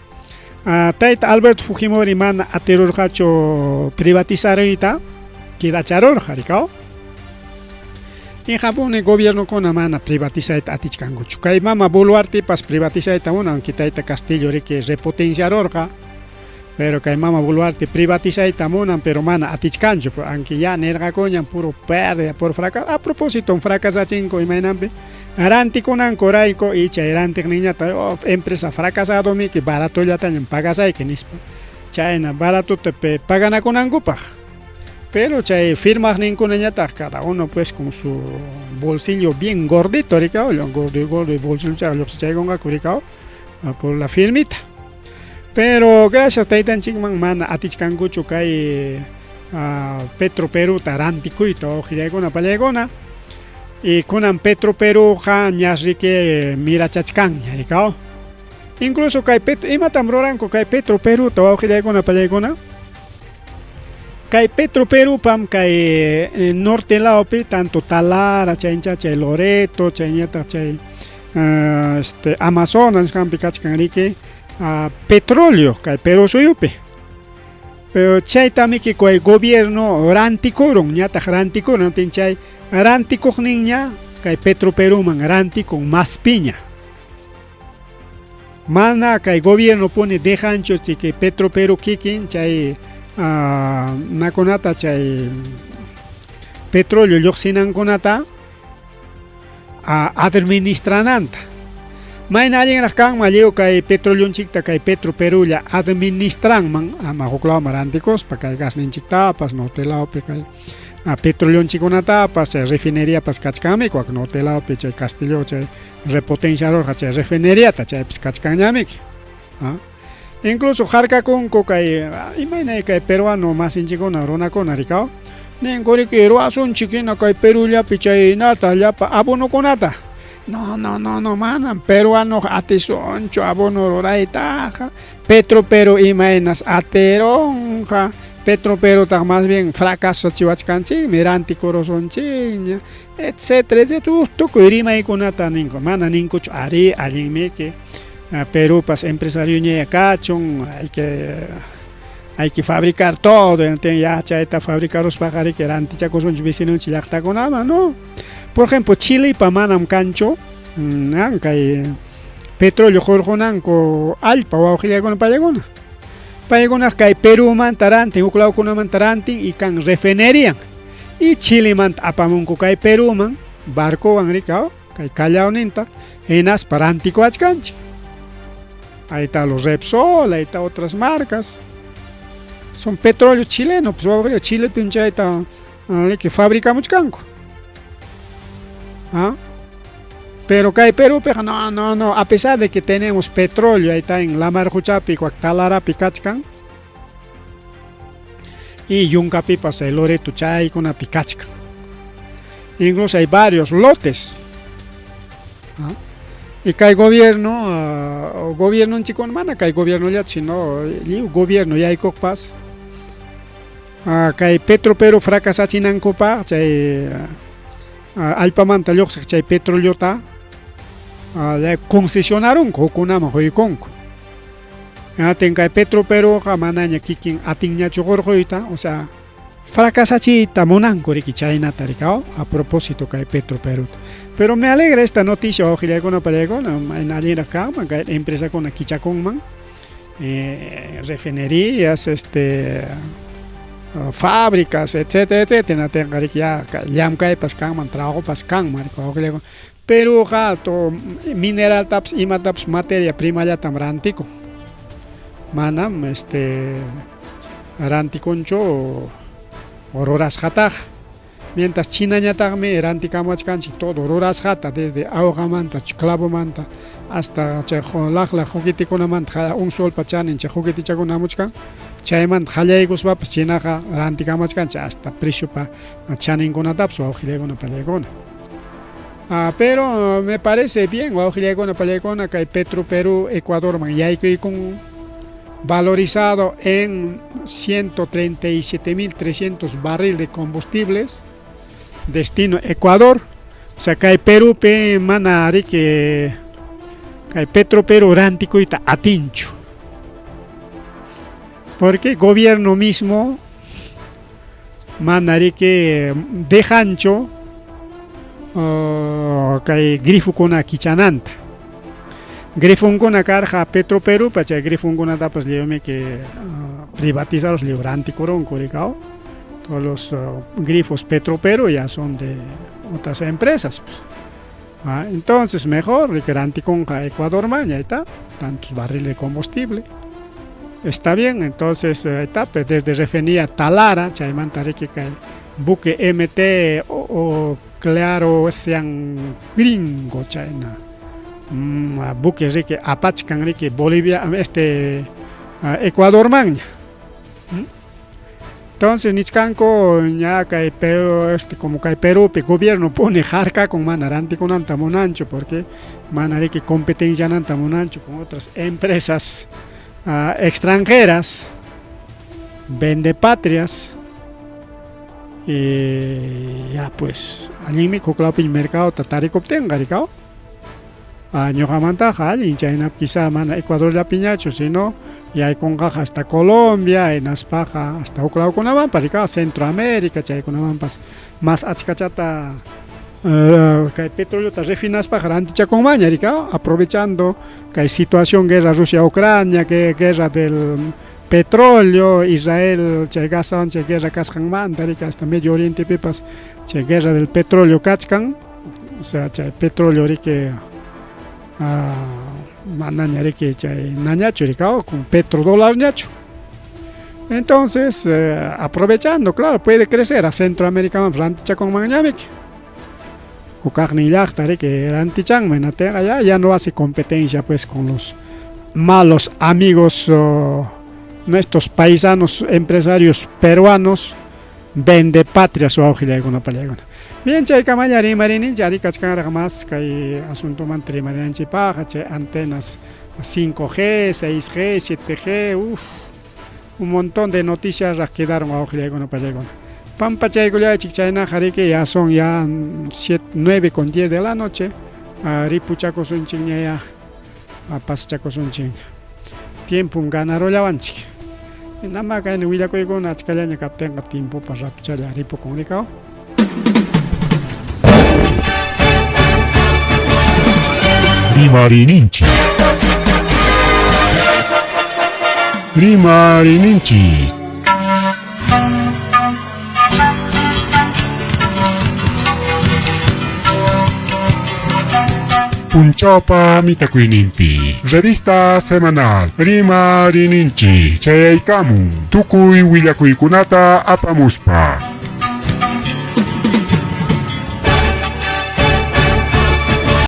Tayta Alberto Fujimori mana atirurqachu privatizaruyta, quedacharurqa rikaw. Y Japón gobiernokuna mana privatizayta atichkankuchu. Kay mama Boluartepas privatizayta munan, aunque tayta Castillo riki repotenciarurqa, pero kay mama Boluarte privatizayta munan, pero mana atichkanchu, aunque ya nirqakuñam puro pérdida, puro fracaso. A propósito, fracasachinko imaynanpi rantikunankurayku y chay rantiqninñata oh, empresa fracasado miki baratollatañam pagasayki nispa. Chayna baratota paganakunankupaq. Pero chay firmaqninkunañataq cada uno pues con su bolsillo bien gordito, rikaw, gordo y gordo y bolsillo lluqsichaykunqaku rikaw por la firmita. Pero gracias taytanchikman mana atichkankuchu kay Petro Perúta rantikuyta wawqillaykuna pallaykuna. Y kunan Petro Perúqa ñas riki mirachachkanña rikaw. Incluso kay Petro, imatam ruranku kay Petro Perúta wawqillaykuna pallaykuna? Kay Petro Perúpam kay norte lawpi tanto Talara, chayncha chay Loreto, chayñataq chay Amazonas nisqanpi kachkan riki petróleo kay Perú suyupi. Pero chaytamiki kay gobierno rantikurun, ñataq rantikurun, chay rantikuqninña kay Petro Perúman rantikun maspiña. Mana kay gobierno pone dejanchu que Petro Perú kikin chay nakunata chay petróleo lluqsinankunata administrananta. Mayna allinraq kanman lliw kay petroleonchikta kay Petro Perúlla administranman ama huk lawman rantikuspa kay gasninchiktapas norte lawpi kay petroleonchikkunatapas chay refineriapas kachkanmi wak norte lawpi chay Castillo chay repotenciarurqa chay refineriata chaypis kachkanñamiki. Incluso harkakunku kay imayna kay peruano masinchikkuna runakuna rikaw ninku riki ruwasunchik hina kay Perúllapi chaynata llapa abonokunata. No, no, no, no, manam peruanoqa atisunchu abono ruraytaqa. Petro Perú imaynas atirunqa. Petro Perútaq más bien fracasachiwachkanchikmi, rantikurusunchikña, etcétera, etcétera. Tukuy rimaykunata ninku, mana ninkuchu arí allinmiki Perúpas empresarioñaya kachun, hay que fabricar todo, ya chayta fabricaruspaqa riki rantichakusunchik vecinonchik llaqtakunaman, no. Por ejemplo, Chilepa manam kanchu kay petróleo hurqunanku allpa wawqillaykuna paykuna. Paykunaqa kay Perúmanta rantin, huk lawkunamanta rantin y kan refinerian. Y Chilemanta apamunku kay Perúman barcowan rikaw kay Callao-ninta hinaspa rantikuwachkanchik. Ahí está los Repsol, ahí está otras marcas. Son petróleo chileno, pues wawqilla Chilepim chayta riki fabricamuchkanku. ¿Ah? Pero kay Perúpiqa no, no, no, a pesar de que tenemos petróleo ahí está en lamar quchapi, Talarapi kachkan. Y yunkapipas el Loreto chaykunapi kachkan. Incluso hay varios lotes. ¿Ah? Y kay gobierno, gobiernonchikkuna mana kay gobiernollachu, sino lliw gobierno yaykuqpas kay Petroperú fracasachinankupaq chay allpamanta lluqsiq chay petroleota concesionarunku hukkunaman quykunku. Atin kay Petroperúqa manaña kikin atinñachu qurquyta, o sea, fracasachiyta munanku riki chaynata rikaw a propósito kay Petroperúta. Pero me alegra esta noticia wawqillaykuna pallaykuna, mayna allinraq kanman kay empresakuna kichakunman, refinerías, fábricas, etcétera, etcétera, natinqa riki ya llamkaypas kanman, trabajopas kanman riki wawqillaykuna. Peruqa mineraltapas imatapas materia primallatam rantikun. Manam rantikunchu rurasqataqa. Mientras Chinañataqmi rantikamuwachkanchik todo rurasqata desde awqamanta, clavomanta hasta chay laqla juguetikunamanta un solpa chanin chay juguetichakuna hamuchkan chaymanta qallaykuspapas Chinaqa rantikamuwachkanchik hasta preciopa chaninkunatapas wawqillaykuna pallaykuna. Pero me parece bien wawqillaykuna pallaykuna kay Petroperú Ecuadorman yaykuykun valorizado en 137.300 barril de combustibles destino Ecuador. O sea, kay Perúpi mana riki kay Petroperú rantikuyta atinchu. Porque gobierno mismo mana riki dejanchu kay grifokuna kichananta. Grifonkuna karqa Petroperúpa chay grifonkunatapas lliwmiki privatizados lliw rantikurunku rikaw. Todos los grifos Petroperú ya son de otras empresas, pues. Entonces mejor riki rantikunqa Ecuadorman, ahí está, tantos barriles de combustible. Está bien, entonces ahí está, pues, desde refinería Talara, chaymanta riki kay buque MT o Claro Ocean Gringo chayna. Buque riki apachkan riki Bolivia, Ecuadormanña. Entonces nichkanku ña kay Perú, como kay Perúpi gobierno pone harkakun mana rantikunanta munanchu porque mana riki competenciananta munanchu con otras empresas extranjeras, vende patrias. Y ya pues allinmi huklawpi mercadota tarikuptinqa rikaw. Ñuqamantaqa allin chaynapi quizá mana Ecuadorllapiñachu sino yaykunqaqa hasta Colombia hinaspaqa hasta huklawkunamanpas rikaw Centroamérica chaykunamanpas más achkachata kay petroleota refinaspaqa rantichakunmanña rikaw aprovechando kay situación guerra Rusia-Ucrania, que guerra del petróleo, Israel chay Gazawan chay guerra kasqanmanta riki hasta Medio Orientepipas chay guerra del petróleo kachkan, o sea chay petróleo riki manaña riki chay nañachu rikaw con petrodólarñachu. Entonces, aprovechando, claro, puede crecer a Centroamérica rantichakunmanñamiki. Hukaqnin llaqta riki rantichanman hinaptinqa ya, ya no hace competencia pues con los malos amigos nuestros paisanos empresarios peruanos vende patria su wawqillaykuna pallaykuna. Bien, chaykamalla rimarininchik ari kachkanraq más kay asuntomanta rimarinanchikpaqqa chay antenas 5G, 6G, 7G, uf, un montón de noticias quedaron wawqillaykuna pallaykuna. Pampachaykullaychik chaynaqa riki ya son ya 9:10 de la noche, ripuchakusunchikña ya, pasachakusunchikña. Tiempom ganarullawanchik. Nama kayna willakuykuna achkallaña kaptinqa tiempopas ratochalla ripukun rikaw. Rimarininchik. Rimarininchik. Punchawpa mitakuyninpi. Revista semanal Rimarininchik chayaykamun tukuy willakuykunata apamuspa.